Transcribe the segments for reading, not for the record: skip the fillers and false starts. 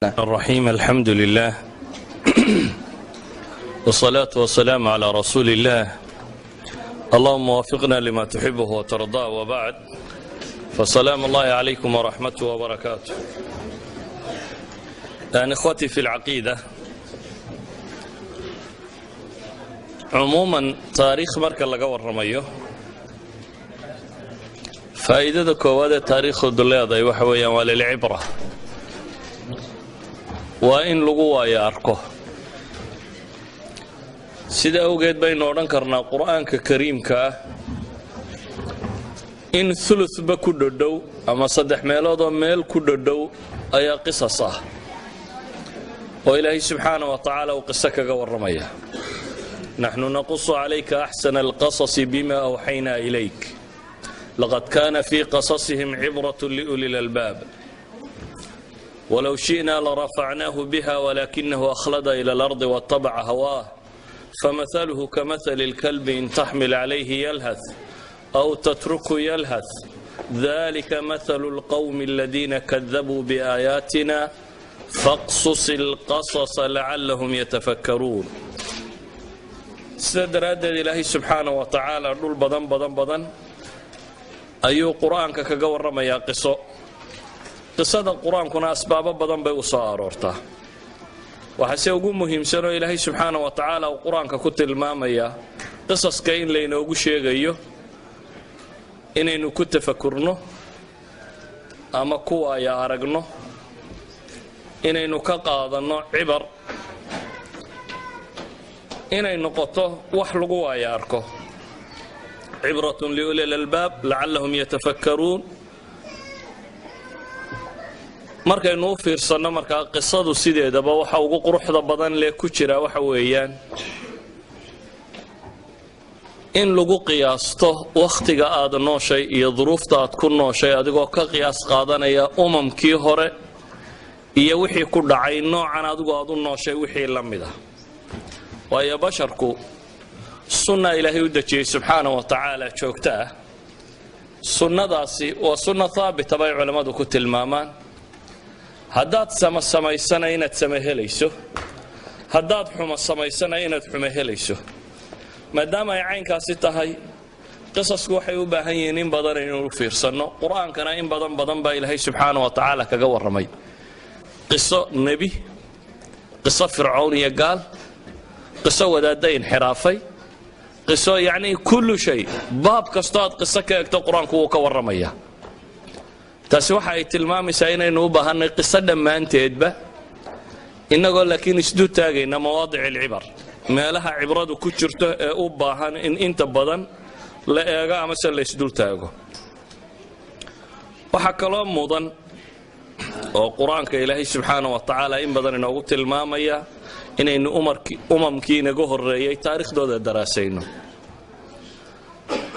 الرحيم، الحمد لله والصلاة والسلام على رسول الله، اللهم وفقنا لما تحبه وترضاه، وبعد، فسلام الله عليكم ورحمته وبركاته. يعني إخوتي في العقيدة، cumuuman taariikh marka laga warramayo, faa'iidada koowaad ee taariikhdu leedahay waxa weeyaan waa lilcibra, waa in lagu waayo arko. Sida awgeed baynu odhan karnaa Qur'aanka Kariimka ah in thuluthba ku dhodhow ama saddex meeloodoo meel ku dhodhow ayaa qisas ah oo Ilaahay subxaana wa tacaala uu qiso kaga warramaya. Naxnu naqusu calayka axsana alqasasi bima awxaynaa ilayk, laqad kana fii qasasihim cibrat liuli lalbaab, wlow shi'na larafacnaahu biha walakinahu akhlada ila alardi waatabaca hawaah, famahaluhu kamahali اlkalbi in taxmil calayhi yalhath aw tatrukhu yalhath, dalika mahalu اlqowmi aladiina kadabuu biaayaatina, faqsus اlqasasa lacalahum yatafakkaruun. Sida daraaddeed Ilaahay subxaana wa tacaala dhul badan badan badan ayuu Qur-aanka kaga warramayaa qiso. Qisada Qur-aankuna asbaabo badan bay u soo aroortaa. Waxaase ugu muhiimsanoo Ilaahay subxaana wa tacaala uu Qur-aanka ku tilmaamayaa qisaska in laynoogu sheegayo inaynu ku tafakurno ama kuwaaya aragno, inaynu ka qaadanno cibar, inay noqoto wax lagu waaya arko, cibratun liuli lalbaab lacallahum yatafakkaruun. Markaynu u fiirsanno markaa qisadu sideedaba waxa ugu quruxda badan lee ku jira waxa weeyaan in lagu qiyaasto wakhtiga aad nooshay iyo duruufta aad ku nooshay, adigoo ka qiyaas qaadanaya umamkii hore iyo wixii ku dhacay noocan adigu aad u nooshay wixii la mid ah. Waayo basharku sunna Ilaahay u dejiyey subxaana wa tacaala joogto ah. Sunnadaasi waa sunna haabita bay culammadu ku tilmaamaan. Haddaad sama samaysana inaad sama helayso, haddaad xumo samaysana inaad xumo helayso. Maadaama ay caynkaasi tahay, qisasku waxay u baahan yihiin in badan inaynu fiirsanno. Qur-aankana in badan badan baa Ilaahay subxaana wa tacaala kaga warramay qiso nebi, qiso Fircown iyo gaal, qiso wadaadda inxiraafay, qiso, yacni kullu shay. Baab kastoo aad qiso ka egto, Qur-aanku wuu ka warramaya. Taasi waxa ay tilmaamaysaa inaynu u baahannay qiso dhammaanteedba, innagoo laakiin isdu taagayna mawaadic alcibar, meelaha cibradu ku jirto ee u baahan in inta badan la eego amase la isdul taago. Waxaa kaloo mudan oo Qur-aanka Ilaahay subxaana wa tacaala in badan inoogu tilmaamaya inaynu umamkii inaga horreeyey taarikhdooda daraasayno.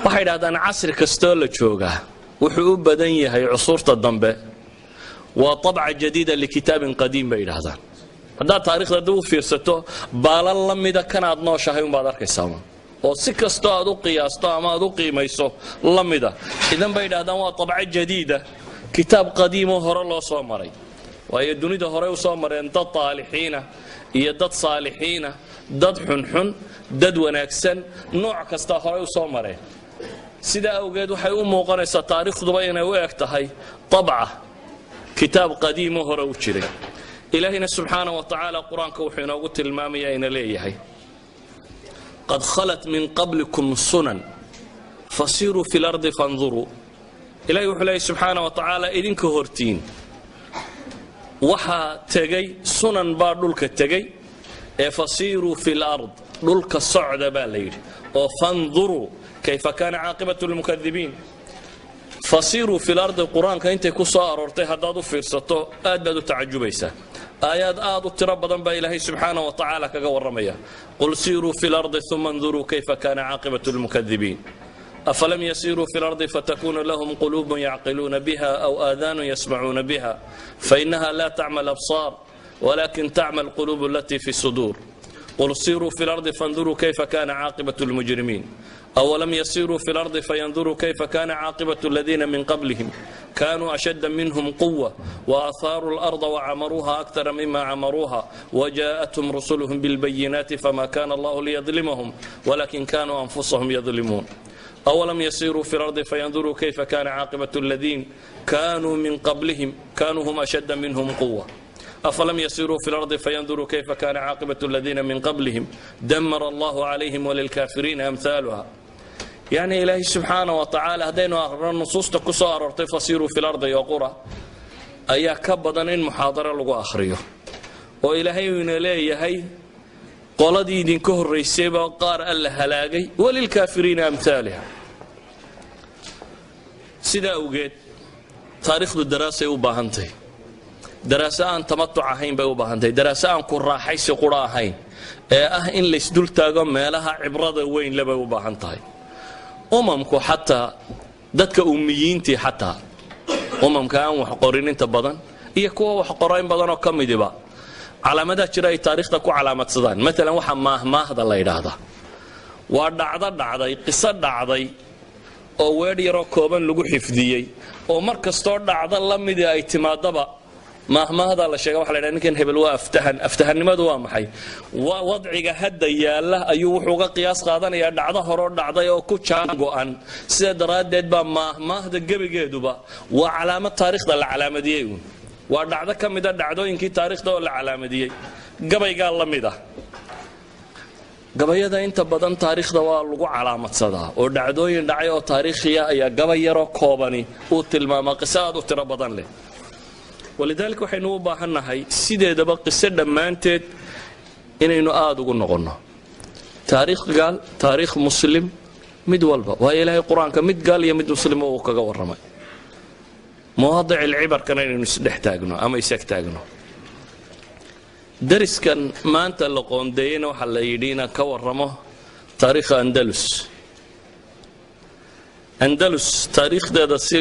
Waxay idhahdaan casri kastoo la joogaa wuxuu u badan yahay cusuurta dambe waa طabca jadiida likitaabin qadiim, bay yidhaahdaan. Haddaad taarikhda dib u fiirsato, baalal la mida kanaad nooshahay umbaad arkaysaa oo si kastoo aad u qiyaasto ama aad u qiimayso la mida. Idan bay yidhahdaan waa طabco jadiida kitaab qadiimoo hore loo soo maray, waayo dunida horey u soo mareen dad taalixiina iyo dad saalixiina, dad xunxun, dad wanaagsan, nooc kasta horey u soo mareen. Sidaa awgeed waxay u muuqanaysaa taariikhduba inay u eg tahay طabca kitaab qadiimo hore u jiray. Ilaahina subxaana wa tacaala Qur-aanka wuxuu inoogu tilmaamayaa ina leeyahay: qad khalat min qablikum sunan fasiiruu fi lardi fanduruu. Ilahay wuxuu leeyahy subxaana wa tacaala, idinka hortiin waxaa tegey sunan baa dhulka tegey ee fasiiruu fi lard, dhulka socda baa la yidhi, oo fanduruu kayfa kaana caaqibatu lmukadibiin. Fasiiruu fi lardi Qur-aanka intay ku soo aroortay haddaad u fiirsato, aad baad u tacajubaysaa. Aayaad aad u tiro badan baa Ilaahay subxaana wa tacaala kaga warramaya. Qul siiruu fi lardi uma nduruu kayfa kaana caaqibatu lmukadibiin, afalam yasiiruu fi lardi fatakunu lahum quluubun yacqiluuna biha aw aadaanun yasmacuuna biha, fainaha la tacma alabsaar walakin tacma alquluub alatii fi suduur. Qul siiruu fi lardi fanduruu kayfa kana caaqibatu lmujrimiin. Awalam yasiiruu fi lardi fayanduruu kayfa kana caaqibatu aladiina min qablihim kanuu ashadda minhum quwa waaahaaruu larda wacamaruuha akthara mima camaruuha wajaءathum rusuluhum bilbayinaati fama kana allahu liyadlimahum walakin kanuu anfusahum yadlimuun. Awalam yasiiruu fi lardi fayanduruu kayfa kana caaqibatu aladiin kanuu min qablihim kanuu hum ashadda minhum quwa. Afalam yasiruu fi lardi fayanduruu kayfa kana caaqibatu aladiina min qablihim damara allahu calayhim walilkaafiriina amhaaluha. Yacni Ilaahay subxaana wa tacaala, haddaynu aqrino nusuusta ku soo aroortay fasiiruu fi lardi oo qura ayaa ka badan in muxaadaro lagu akhriyo, oo Ilaahay ina leeyahay qoladii idinka horraysayba qaar Alla halaagay, walilkaafiriina amhaaliha. Sidaa awgeed taariikhdu daraasay u baahantahy, daraaso aan tamatuc ahayn bay u baahantahy, daraaso aan ku raaxaysi qura ahayn ee ah in laysdul taago meelaha cibrada weyn lebay u baahan tahay. Umamku, xataa dadka ummiyiintii, xataa umamka aan wax qorin inta badan iyo kuwa wax qora in badanoo ka midiba, calaamadaha jira ay taariikhda ku calaamadsadaan. Maalan, waxa maahmaahda la yidhaahdaa waa dhacdo dhacday, qiso dhacday oo weedh yaroo kooban lagu xifdiyey, oo mar kastoo dhacdo la midii ay timaadaba maahmaahdaa la sheega. Waxa la ydhaha ninkan hebel waa aftahan. Aftahannimadu waa maxay? Waa wadciga hadda yaalla ayuu wuxuu uga qiyaas qaadanayaa dhacdo horoo dhacday oo ku jaan go'an. Sida daraaddeed baa maahmaahda gebigeeduba waa calaamad taariikhda la calaamadiyey uun, waa dhacdo ka mida dhacdooyinkii taariikhda oo la calaamadiyey. Gabaygaa la mid ah, gabayada inta badan taariikhda waa lagu calaamadsadaa, oo dhacdooyin dhacay oo taariikhiya ayaa gabay yaroo koobani uu tilmaamaa qiso aad u tiro badan leh. Walidaalika waxaynu u baahannahay sideedaba qiso dhammaanteed inaynu aada ugu noqonno, taariikh gaal, taariikh muslim, mid walba, waayo Ilaahay Qur-aanka mid gaal iyo mid muslima uu kaga warramay. Mawaadic ilcibarkana inaynu isdhex taagno ama isag taagno. Dariskan maanta la qoondeeyeyna waxaa la yidhi inaan ka warramo taariikha Andalus. Andalus taariikhdeeda si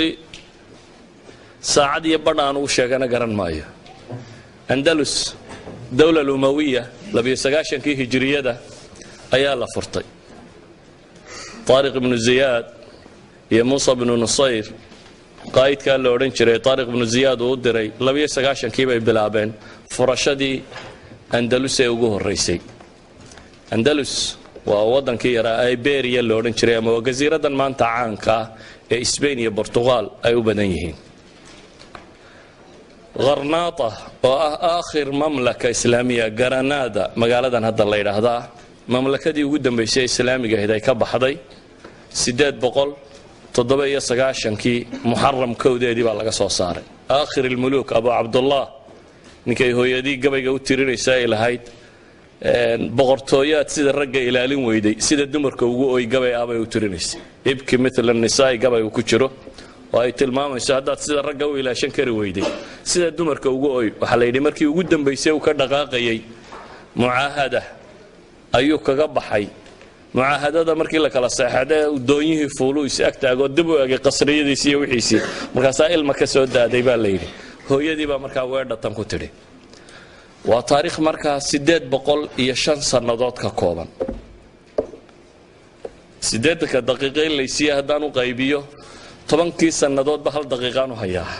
saacad iyo badh aan ugu sheegana garan maayo. Andalus, dowla alumawiya, 92-kii hijiriyada ayaa la furtay. Taariq ibnu Ziyaad iyo Muusa bnu Nusayr, qaa'idkaa la odhan jiray Taariq ibnu Ziyaad uu u diray, 92-kii bay bilaabeen furashadii Andalus ee ugu horraysay. Andalus waa waddankii yaraa Iberia la odhan jiray, ama waa jasiiradan maanta caanka ah ee Sbain iyo Bortuqal ay u badan yihiin. Gharnaata oo ah aakhir mamlaka islaamiya, Garanada magaaladan hadda la yidhaahdaa, mamlakadii ugu dambaysay islaamiga ahayd ay ka baxday 897-kii Muxaram 1-deedii baa laga soo saaray. Aakhir ilmuluuk Abu Cabdullah, ninkay hooyadii gabayga u tirinaysa ay lahayd "Boqortooyaad sida ragga ilaalin weyday, sida dumarka ugu oy", gabay ah bay u tirinaysay, "Ibki mithla nisaai" gabay uu ku jiro oo ay tilmaamayso haddaad sida ragga u ilaashan kari weyday, sida dumarka ugu oy. Waxaa la yidhi markii ugu dambaysay uu ka dhaqaaqayay mucaahada ayuu kaga baxay. Mucaahadada markii la kala seexade, doonyihii fuuluu is agtaagoo dib u egay qasriyadiisii iyo wixiisii, markaasaa ilma ka soo daaday baa la yidhi. Hooyadii baa markaa weedhatan ku tidhi. Waa taariikh markaa 805 sannadood ka kooban. 80-ka daqiiqo in laysiiye haddaan u qaybiyo, 10-kii sannadoodba hal daqiiqaan u hayaa.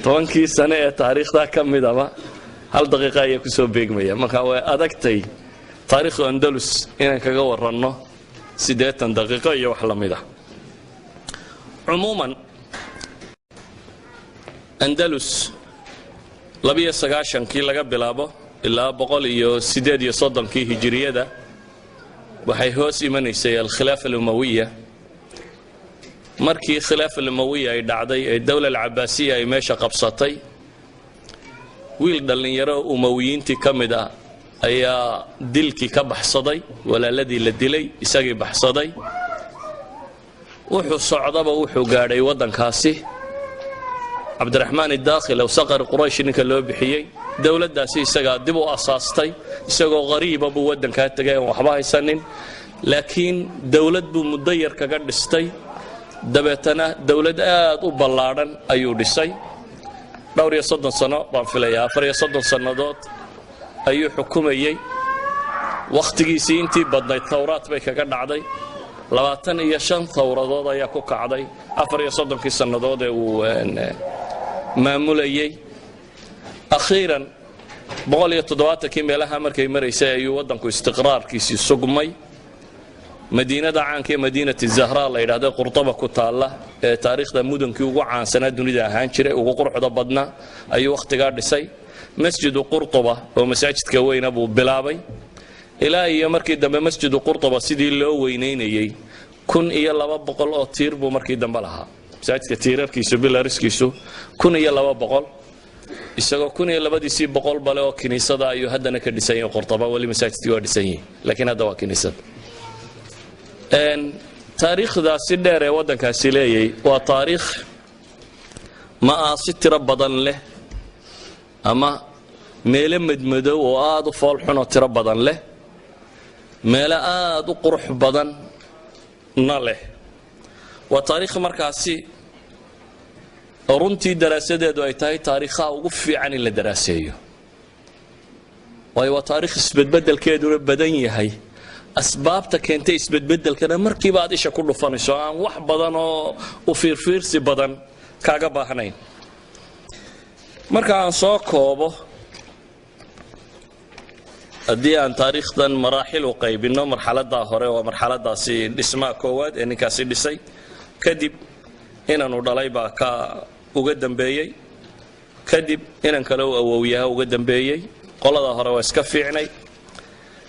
10-kii sane ee taariikhdaa ka midaba hal daqiiqa ayaa kusoo beegmaya. Marka way adagtay taariikhdu Andalus inaan kaga waranno 80 daqiiqo iyo wax la mid ah. Cumuuman, Andalus 92-kii laga bilaabo ilaa 138-kii hijiriyada waxay hoos imanaysay alkhilaafa alumawiya. Markii khilaafa alumawiya ay dhacday ee dowla alcabaasiya ay meesha qabsatay, wiil dhallinyaro umawiyiintii ka mid ah ayaa dilkii ka baxsaday. Walaaladii la dilay, isagii baxsaday. Wuxuu socdaba wuxuu gaadhay waddankaasi. Cabdiraxmaan idaakhil aw Saqar Quraysh ninka loo bixiyey, dowladdaasi isagaa dib u asaastay. Isagoo qariiba buu waddankaa tegay aan waxba haysanin, laakiin dowlad buu muddo yar kaga dhistay. Dabeetana dowlad aad u ballaadhan ayuu dhisay. Dhowr iyo soddon sano baan filayaa, 34 sannadood. Ayuu xukumayey. Wakhtigiisii intii badnayd thawraad bay kaga dhacday. 25 thawradood ayaa ku kacday 34-kii sannadood ee uu maamulayey. Akhiiran 170-kii meelaha markay maraysay ayuu waddanku istiqraarkiisii sugmay. Madiinada caanka ee Madiinati Zahra la yidhahdo, Qurtaba ku taalla, ee taariikhda mudankii ugu caansanaa dunida ahaan jiray, ugu quruxda badnaa, ayuu wakhtigaa dhisay. Masjidu Qurtuba oo masaajidka weyna buu bilaabay. Ilaa iyo markii dambe Masjidu Qurtuba sidii loo weynaynayey, 1200 oo tiir buu markii dambe lahaa masaajidka, tiirarkiisu, pillars-kiisu 1200. Isagoo kun iyo labadiisii boqol bale oo kiniisada ayuu haddana ka dhisan yahay Qurtaba. Weli masaajidkii waa dhisan yihi, laakiin hadda waa kiniisad. Taariikhdaasi dheer ee waddankaasi leeyay waa taariikh ma'aasi tiro badan leh ama meelo madmadow oo aada u foolxunoo tiro badan leh, meelo aada u qurux badanna leh. Waa taariikh markaasi runtii daraasadeedu ay tahay taariikhaha ugu fiican in la daraaseeyo, waayo waa taariikh isbedbedelkeeduna badan yahay, asbaabta keentay isbedbedelkana markiiba aad isha ku dhufanayso, aan wax badan oo u fiirfiirsi badan kaaga baahnayn. Marka aan soo koobo, haddii aan taariikhdan maraaxil u qaybinno, marxaladaa hore waa marxaladaasi dhismaha koowaad ee ninkaasi dhisay. Kadib inanu dhalay baa ka uga dambeeyey, kadib inan kale u awowyaha uga dambeeyey. Qoladaa hore waa iska fiicnay,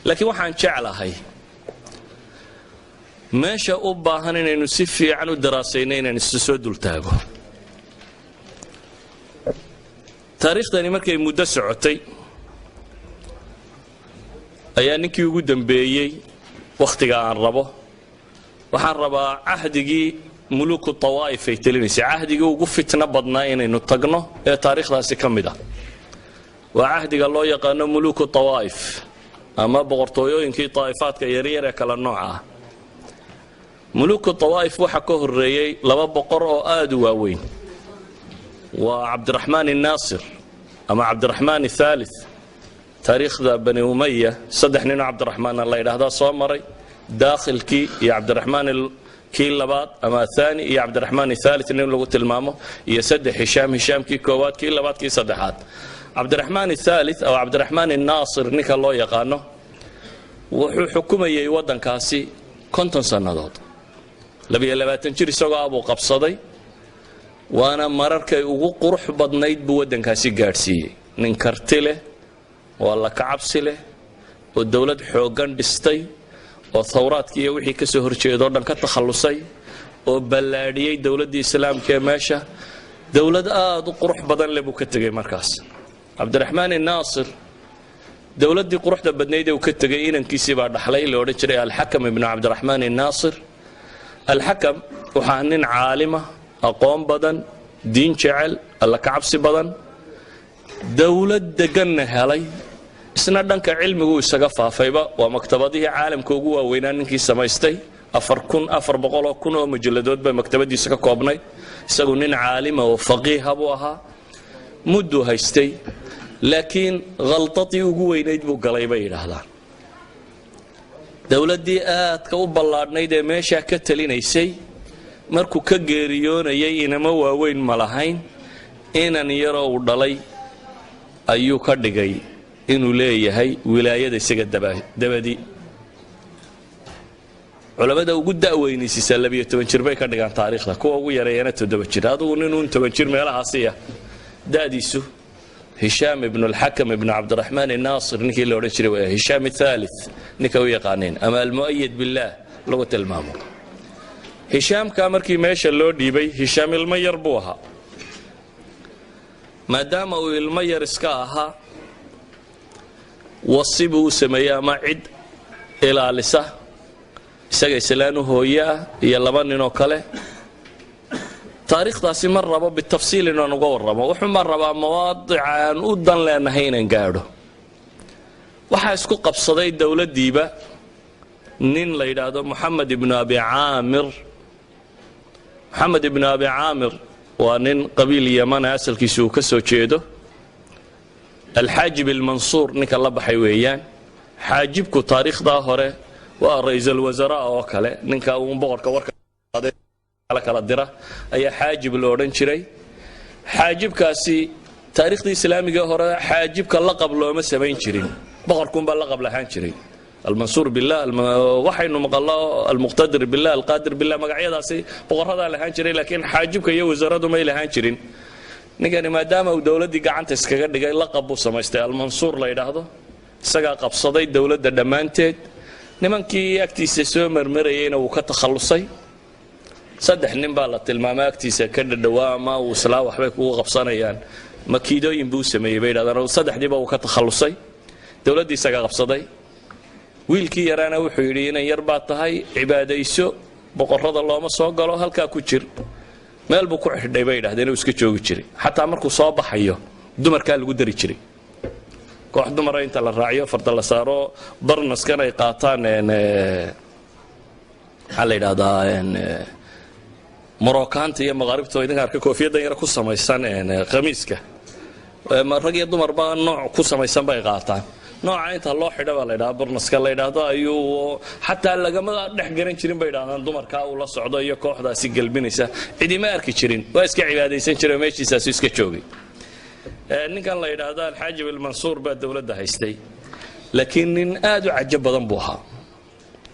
laakiin waxaan jeclahay meesha u baahan inaynu si fiican u daraasayno inaan isu soo dultaago. Taariikhdani markay muddo socotay ayaa ninkii ugu dambeeyey wakhtiga aan rabo, waxaan rabaa cahdigii muluku tawaa'if ay telinaysay, cahdigii ugu fitno badnaa inaynu tagno ee taariikhdaasi ka mid ah. Waa cahdiga loo yaqaano muluku tawaa'if ama boqortooyooyinkii taa'ifaadka yaryar ee kala nooca ah. Muluku tawaa'if waxaa ka horreeyey laba boqor oo aada u waaweyn. Waa Cabdiraxmaan innaasir ama Cabdiraxmaan athaalith. Taariikhda Bani Umaya saddex ninoo Cabdiraxmaanna la yidhaahdaa soo maray: daakhilkii iyo Cabdiraxmaan kii labaad ama athani iyo Cabdiraxmaan athaalith nin lagu tilmaamo, iyo saddex Hishaam, Hishaamkii koowaad, kii labaad, kii saddexaad. Cabdiraxmaan athaalith ama Cabdiraxmaan innaasir ninka loo yaqaano wuxuu xukumayey waddankaasi 50 sannadood. 22 jir isagoo abuu qabsaday, waana mararkay ugu qurux badnayd buu waddankaasi gaadhsiiyey. Nin karti leh oo alla ka cabsi leh oo dowlad xooggan dhistay oo thawraadkii iyo wixii ka soo horjeedoo dhan ka takhallusay oo ballaadhiyey dowladdii islaamka ee meesha, dowlad aada u qurux badan leh buu ka tegey. Markaas Cabdiraxmaan innaasir dowladdii quruxda badnayd ee uu ka tegey inankiisii baa dhaxlay, la odhan jiray Alxakam ibnu Cabdiraxmaan innaasir. Alxakam waxaa nin caalima, aqoon badan, diin jecel, alla ka cabsi badan, dowlad deganna helay. Isna dhanka cilmigu isaga faafayba. Waa maktabadihii caalamka ugu waaweynaa ninkii samaystay. 4400,000 oo mujalladood bay maktabadiisa ka koobnayd. Isagu nin caalima oo faqiiha buu ahaa. Mudduu haystay, laakiin khaltadii ugu weynayd buu galay bay yidhaahdaan. Dowladdii aadka u ballaadhnayd ee meeshaa ka talinaysay markuu ka geeriyoonayay inamo waaweyn ma lahayn. Inan yaroo uu dhalay ayuu ka dhigay inuu leeyahay wilaayada isaga dabadi. Culammada ugu da'weynaysiisaa 12 jir bay ka dhigaan taariikhda, kuwa ugu yareeyana 7 jir. Adugu ninuun 10 jir meelahaasiya da'diisu, Hishaam ibnu Alxakam ibnu Cabdiraxmaan innaasir ninkii la odhan jiray waa Hishaam athaalith ninka u yaqaaneen ama Almu'ayad billaah lagu tilmaamo. Hishaamkaa markii meesha loo dhiibay, Hishaam ilmo yar buu ahaa. Maadaama uu ilmo yar iska ahaa, wasi buu u sameeyey ama cid ilaalisa isaga, islaanu hooye ah iyo laba ninoo kale. Taariikhdaasi ma rabo bitafsiil inaan uga warramo, wuxuunbaan rabaa mawaadica aan u dan leenahay inaan gaadho. Waxaa isku qabsaday dowladdiiba nin la yidhaahdo Moxamed ibnu Abi Caamir. Moxamed ibnu Abi Caamir waa nin qabiil Yamana asalkiisu uu ka soo jeedo. Alxaajib Almansuur ninka la baxay weeyaan. Xaajibku taariikhdaa hore waa ra'iisul wasaraa oo kale, ninka uun boqorka warka kala dira ayaa xaajib la odhan jiray. Xaajibkaasi taariikhdii islaamiga hore xaajibka laqab looma samayn jirin, boqorkuunbaa laqab lahaan jiray. Almansuur billah waxaynu maqallo, Almuqtadir billah, Alqaadir billah, magacyadaasi boqoradaa lahaan jiray, laakiin xaajibka iyo wasaaradu may lahaan jirin. Ninkani maadaama uu dowladdii gacanta iskaga dhigay, laqab buu samaystay Almansuur la yidhaahdo. Isagaa qabsaday dowladda dhammaanteed, nimankii agtiisa soo marmarayeyna wuu ka takhallusay. Saddex nin baa la tilmaamay agtiisa ka dhadhowaa ama uu islaa waxbay kugu qabsanayaan, makiidooyin buu sameeyey bay yidhahdaan. Saddexdiiba wuu ka takhallusay, dowladdii isagaa qabsaday. Wiilkii yaraana wuxuu yidhi, "Inan yar baa tahay, cibaadayso, boqorrada looma soo galo, halkaa ku jir." Meel buu ku xidhay bay yidhahdeen, uu iska joogi jiray. Xataa markuu soo baxayo dumarkaa lagu dari jiray, koox dumara inta la raaciyo, farda la saaro, barnaskan ay qaataan, maxaa la yidhahdaa, Moroccaanta iyo maqaaribta, idinka arka koofiyaddan yar ku samaysan khamiiska, rag iyo dumarba nooc ku samaysan bay qaataan. Nooca inta loo xidho baa la ydhahdaa barnaska la yidhaahdo, ayuu xataa lagama dhex garan jirin bay yidhahdaan dumarkaa uu la socdo iyo kooxdaasi gelbinaysa, cidima arki jirin. Waa iska cibaadaysan jiray oo meeshiisaasu iska joogay. Ninkan la yidhaahdo Alxaajib Almansuur baa dowladda haystay, laakiin nin aad u cajab badan buu ahaa.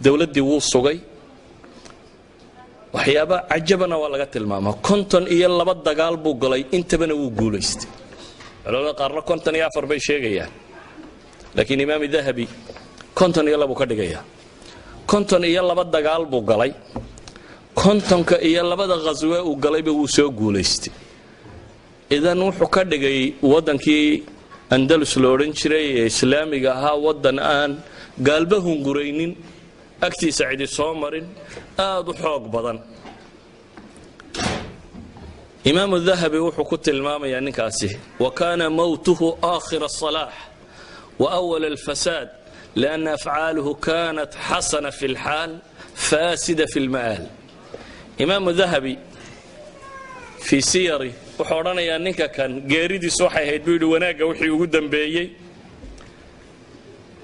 Dowladdii wuu sugay, waxyaaba cajabana waa laga tilmaamaa. 52 dagaal buu galay, intabana wuu guulaystay. Culamada qaarna 54 bay sheegayaan, laakiin Imaam Dahabi 52 ka dhigaya. 52 dagaal buu galay, 52-da khaswe uu galayba wuu soo guulaystay. Idan wuxuu ka dhigay waddankii Andalus la odhan jiray ee islaamiga ahaa waddan aan gaalba hunguraynin, agtiisa cidi soo marin, aada u xoog badan. Imaamu Dahabi wuxuu ku tilmaamayaa ninkaasi, "Wa kaana mowtuhu aakhira asalaax wa awal alfasaad, lianna afcaaluhu kanat xasana fi lxaal, faasida fi lma'aal." Imaamu Dahabi fii siyari wuxuu odhanayaa ninka kan geeridiisu waxay ahayd, buu yidhi, wanaagga wixii ugu dambeeyey,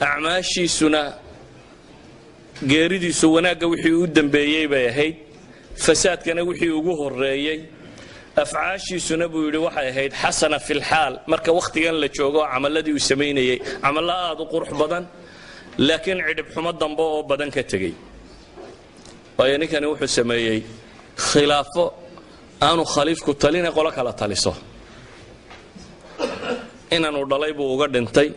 acmaashiisuna geeridiisu wanaagga wixii u dambeeyey bay ahayd, fasaadkana wixii ugu horreeyey. Afcaashiisuna, buu yidhi, waxay ahayd xasana fi lxaal, marka wakhtigan la joogo camaladii uu samaynayey camallo aada u qurux badan, laakiin cidhib xumo dambe oo badan ka tegey. Waayo, ninkani wuxuu sameeyey khilaafo aanu khaliifku taline qolo kala taliso. Inaanu dhalay buu uga dhintay,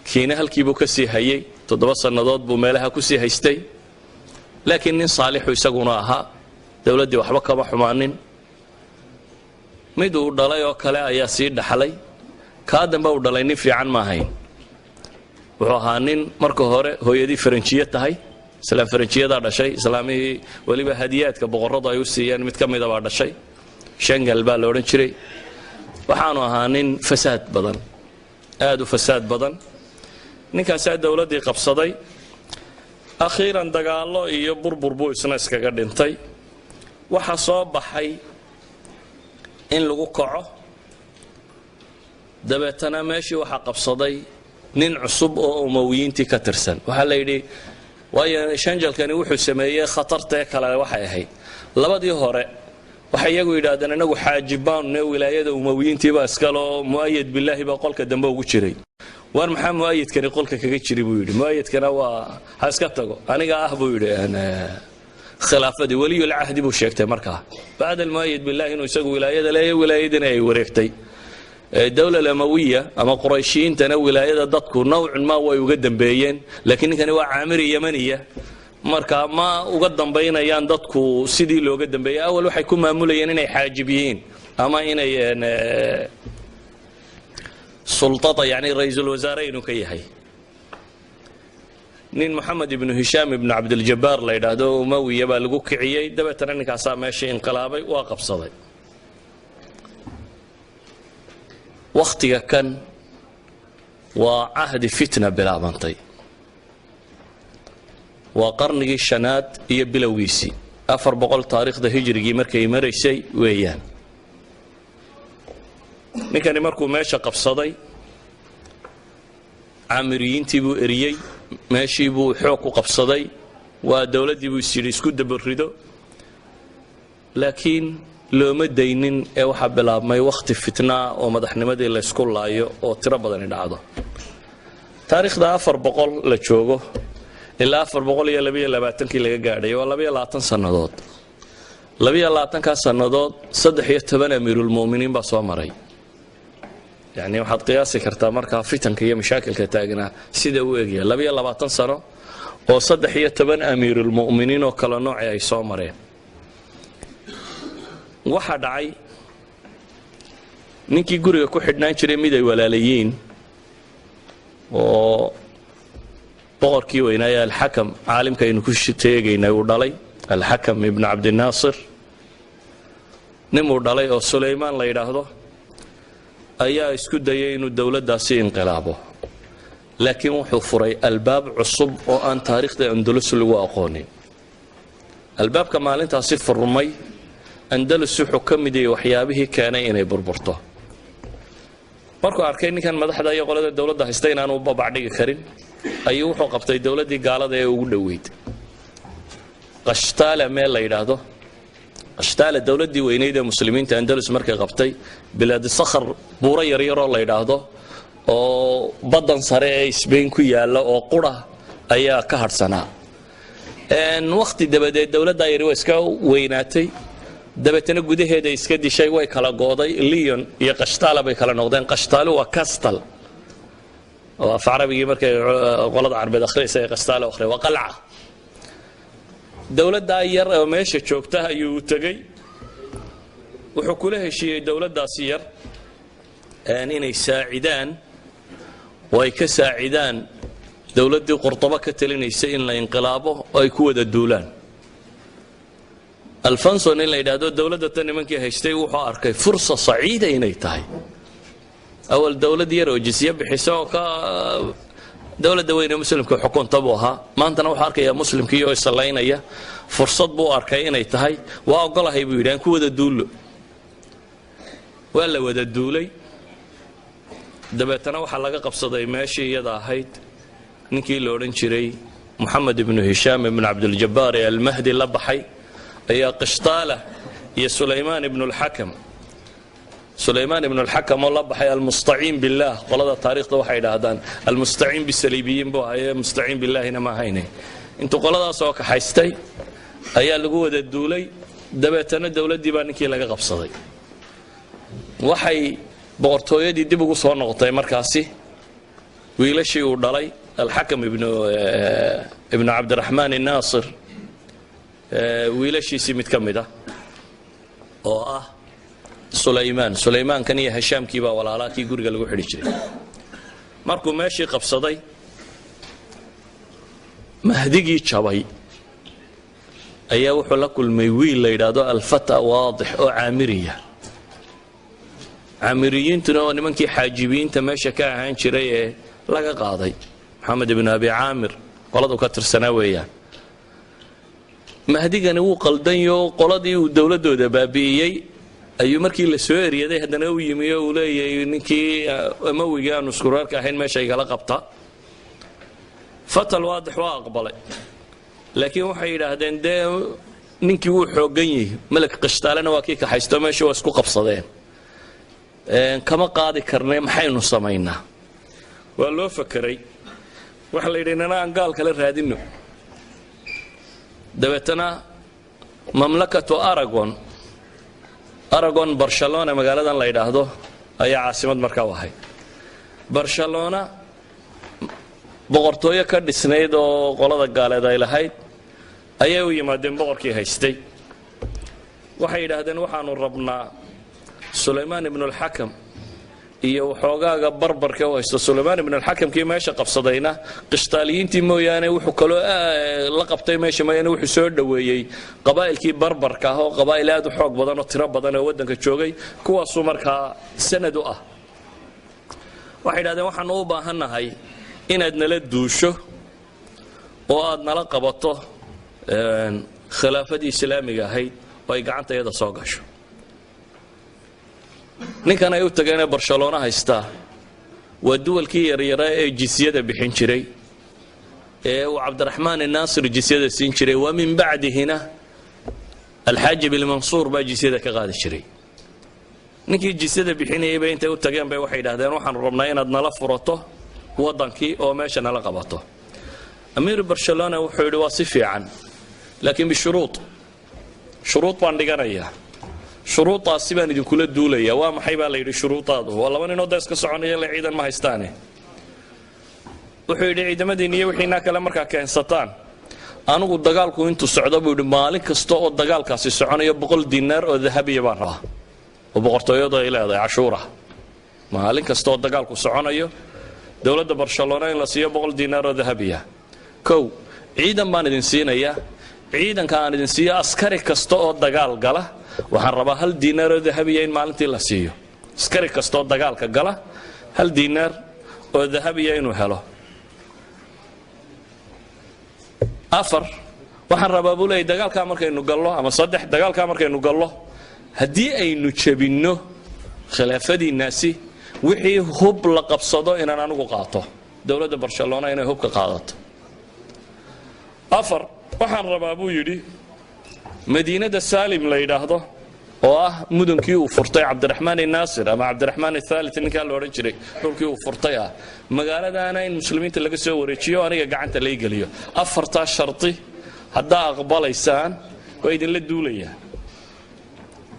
kiina halkiibuu ka sii hayey, 7 sannadood buu meelaha ku sii haystay. Laakiin nin saalixu isaguna ahaa, dowladdii waxba kama xumaanin. Mid uu dhalay oo kale ayaa sii dhaxlay. Kaa dambe uu dhalay nin fiican ma ahayn. Wuxuu ahaa nin marka hore hooyadii Faranjiye tahay, islaam Faranjiyadaa dhashay, islaamihii weliba hadiyaadka boqorradu ay u siiyeen mid ka mida baa dhashay, Shangal baa la odhan jiray. Waxaanu ahaa nin fasaad badan, aada u fasaad badan. Ninkaasaa dowladdii qabsaday. Akhiiran dagaallo iyo burbur buu isna iskaga dhintay. Waxaa soo baxay in lagu kaco, dabeetana meeshii waxaa qabsaday nin cusub oo Umawiyiintii ka tirsan. Waxaa la yidhi, waayo Shanjalkani wuxuu sameeyey khatartee kale waxay ahayd, labadii hore waxay iyagu yidhahdeen, "Inagu xaajibaanune, wilaayada Umawiyiintiibaa iskaloo Mu'ayad Bilaahi baa qolka dambe ugu jiray." "Waar maxaa Mu'ayadkani qolka kaga jiri?" buu yidhi. "Mu'ayadkana waa ha iska tago, aniga ah," buu yidhi, khilaafadii weliyulcahdi buu sheegtay. Markaa bacda almu'ayad billahi inuu isagu wilaayada leeyahy, wilaayadina ay wareegtay dowla Amawiya ama Qurayshiyiintana, wilaayada dadku nawcun ma way uga dambeeyeen, laakiin ninkani waa caamiri Yamaniya, marka ma uga dambaynayaan dadku sidii looga dambeeyey. Awal waxay ku maamulayeen inay xaajib yihiin ama inay sultada, yani ra'iisul wasaare inuu ka yahay. Nin Moxamed ibnu Hishaam ibnu Cabdiljabbaar la yidhaahdo, Umawiya, baa lagu kiciyey. Dabeetana ninkaasaa meeshii inqilaabay, waa qabsaday. Wakhtiga kan waa cahdi fitna bilaabantay, waa qarnigii shanaad iyo bilowgiisii, 400 taariikhda hijrigii markay maraysay weeyaan. Ninkani markuu meesha qabsaday Caamiriyiintii buu eriyey, meeshii buu xoog ku qabsaday, waa dowladdii buu isyidhi isku dabarido, laakiin looma daynin ee waxaa bilaabmay wakhti fitnaa oo madaxnimadii laysku laayo oo tiro badani dhacdo. Taariikhda 400 la joogo ilaa 422-kii laga gaadhay waa 22 sannadood. 22-kaa sannadood 13 amiirulmu'miniin baa soo maray. Yacni waxaad qiyaasi kartaa markaa fitanka iyo mashaakilka taagnaa sida uu egyahay. 22 sano oo 13 amiirulmu'miniin oo kala nooci ay soo mareen. Waxaa dhacay ninkii guriga ku xidhnaan jiray mid ay walaalayiin oo boqorkii weynaaya Alxakam, caalimka aynu ku sheegaynay, uu dhalay, Alxakam ibnu Cabdinaasir, ninuu dhalay oo Sulaymaan la yidhaahdo ayaa isku dayay inuu dowladdaasi inqilaabo, laakiin wuxuu furay albaab cusub oo aan taariikhda Andalus lagu aqoonin. Albaabka maalintaasi furmay Andalus wuxuu ka mid yahay waxyaabihii keenay inay burburto. Markuu arkay ninkan madaxda iyo qolada dowladda haysta inaanu babacdhigi karin, ayuu wuxuu qabtay dowladdii gaalada ee ugu dhoweyd, Qashtaala meel la yidhaahdo. Qashtaala dowladdii weynayd ee muslimiinta Andalus markay qabtay, Bilaadi Sakhar, buuro yaryaroo la yidhaahdo oo baddan sare ee Sbain ku yaalla oo qura ayaa ka hadhsanaa. Wakhti dabadeed dowladdaa yari waa iska weynaatay, dabeetana gudaheeda iska dishay, way kala gooday. Leon iyo Qashtaala bay kala noqdeen. Qashtaalu waa castle oo af carabigii markay qolada carbeed akhriyaysa ee Qashtaala akhriya, waa qalca. Dowladdaa yar oo meesha joogta ayuu u tegey, wuxuu kula heshiiyey dowladdaasi yar inay saacidaan oo ay ka saacidaan dowladdii Qurtabo ka talinaysay in la inqilaabo oo ay ku wada duulaan. Alfonso nin la yidhaahdo dowladda tan nimankii haystay wuxuu arkay fursa saciida inay tahay. Awal dowlad yar oo jisye bixisa oo ka dowladda weyne muslimka xukunta buu ahaa, maantana wuxuu arkayaa muslimkii oo isallaynaya. Fursad buu arkay inay tahay. "Waa ogolahay," buu yidhi, "aan ku wada duullo." Waa la wada duulay. Dabeetana waxaa laga qabsaday meeshii iyada ahayd ninkii la odhan jiray Moxamed ibnu Hishaam ibnu Cabdiljabaar ee Almahdi la baxay ayaa Qishtaala iyo Sulaymaan ibnu Lxakam, Sulaymaan ibnu Alxakam oo la baxay Almustaciin billaah. Qolada taariikhda waxay idhaahdaan almustaciin bisaliibiyiin buu ahaye, mustaciin billaahina ma ahayne. Intuu qoladaas oo kaxaystay ayaa lagu wada duulay. Dabeetana dowladdii baa ninkii laga qabsaday. Waxay boqortooyadii dib ugu soo noqotay markaasi wiilashii uu dhalay Alxakam ibnu Cabdiraxmaan innaasir, wiilashiisii mid ka mid ah oo ah Sulaymaan. Sulaymaankan iyo Hashaamkii baa walaalaa, kii guriga lagu xidhi jiray. Markuu meeshii qabsaday, Mahdigii jabay ayaa wuxuu la kulmay wiil la yidhaahdo Alfata Waadix oo Caamiriya. Caamiriyiintuna oo nimankii xaajibiyiinta meesha ka ahaan jiray ee laga qaaday Maxamed ibnu Abi Caamir qoladu ka tirsanaa weeyaan. Mahdigani wuu qaldanyo, qoladii uu dowladdooda baabi'iyey ayuu markii la soo eryaday haddana u yimi oo uu leeyahay ninkii Amawigii aanu iskureerka ahayn meesha igala qabta. Fatal Waadix waa aqbalay, laakiin waxay yidhaahdeen dee ninkii wuu xooggan yihi, melek Qishtaalena waa kii kaxaysto, meesha waa isku qabsadeen, kama qaadi karnay, maxaynu samaynaa? Waa loo fakeray. Waxaa la yidhi nana aan gaal kale raadino. Dabeetana mamlakatu Aragon, Aragon Barcelona magaaladan la yidhaahdo ayaa caasimad markaa u ahayd. Barcelona boqortooyo ka dhisnayd oo qolada gaaleed ay lahayd ayay u yimaadeen boqorkii haystay. Waxay yidhaahdeen waxaanu rabnaa Sulaymaan ibnulxakam iyo waxoogaaga barbarka u haysto. Sulaymaan ibnulxakamkii meesha qabsadayna Qishtaaliyiintii mooyaane wuxuu kaloo la qabtay meesha mooyaane, wuxuu soo dhoweeyey qabaa'ilkii barbarka ah oo qabaa'il aad u xoog badan oo tiro badan oo waddanka joogay, kuwaasuu markaa sanad u ah. Waxay yidhahdeen waxaanu u baahannahay inaad nala duusho oo aad nala qabato khilaafadii islaamiga ahayd oo ay gacanta iyada soo gasho. Ninkan ay u tageenee Barcelona haystaa Waa duwalkii yaryaraa ee jisyada bixin jiray ee uu Cabdiraxmaan Inaasir jisyada siin jiray, wa min bacdihina Alxaajib Ilmansuur baa jisyada ka qaadi jiray. Ninkii jisyada bixinayay bay intay u tageen bay waxay yidhahdeen, waxaanu rabnaa inaad nala furato waddankii oo meesha nala qabato. Amiiru Barcelona wuxuu yidhi, waa si fiican, laakiin bishuruud, shuruud baan dhiganayaa, shuruudaasi baan idinkula duulayaa. Waa maxay, baa la yidhi, shuruudaadu? Waa laba ninoo da iska soconaya, la ciidan ma haystaane. Wuxuu yidhi, ciidamadiinni iyo wixiinaa kale markaa keensataan, anigu dagaalku intuu socdo, buu yidhi, maalin kasta oo dagaalkaasi soconayo 100 dinaar oo dahabiya baan rabaa oo boqortooyadu ay leedahay, cashuura. Maalin kasta oo dagaalku soconayo dowladda Barcelona in la siiyo 100 dinaar oo dahabiya. Kow, ciidan baan idin siinayaa. Ciidanka aan idin siiyo, askari kasta oo dagaal gala waxaan rabaa 1 dinaar oo dahabiya in maalintii la siiyo, askari kasta oo dagaalka gala 1 dinaar oo dahabiya inuu helo. Afar, waxaan rabaa, buu leeyay, dagaalkaa markaynu gallo, ama saddex, dagaalkaa markaynu gallo, haddii aynu jebinno khilaafadiinnaasi, wixii hub la qabsado inaan anigu qaato, dowladda Barcelona inay hubka qaadato. Afar, waxaan rabaa, buu yidhi, madiinada Saalim la yidhaahdo oo ah mudankii uu furtay Cabdiraxmaan Inaasir ama Cabdiraxmaan Athaalit ninkaa la odhan jiray, dhulkii uu furtay ah, magaaladaana in muslimiinta laga soo wareejiyo, aniga gacanta lay geliyo. Afartaa sharti haddaa aqbalaysaan waa idinla duulayaa.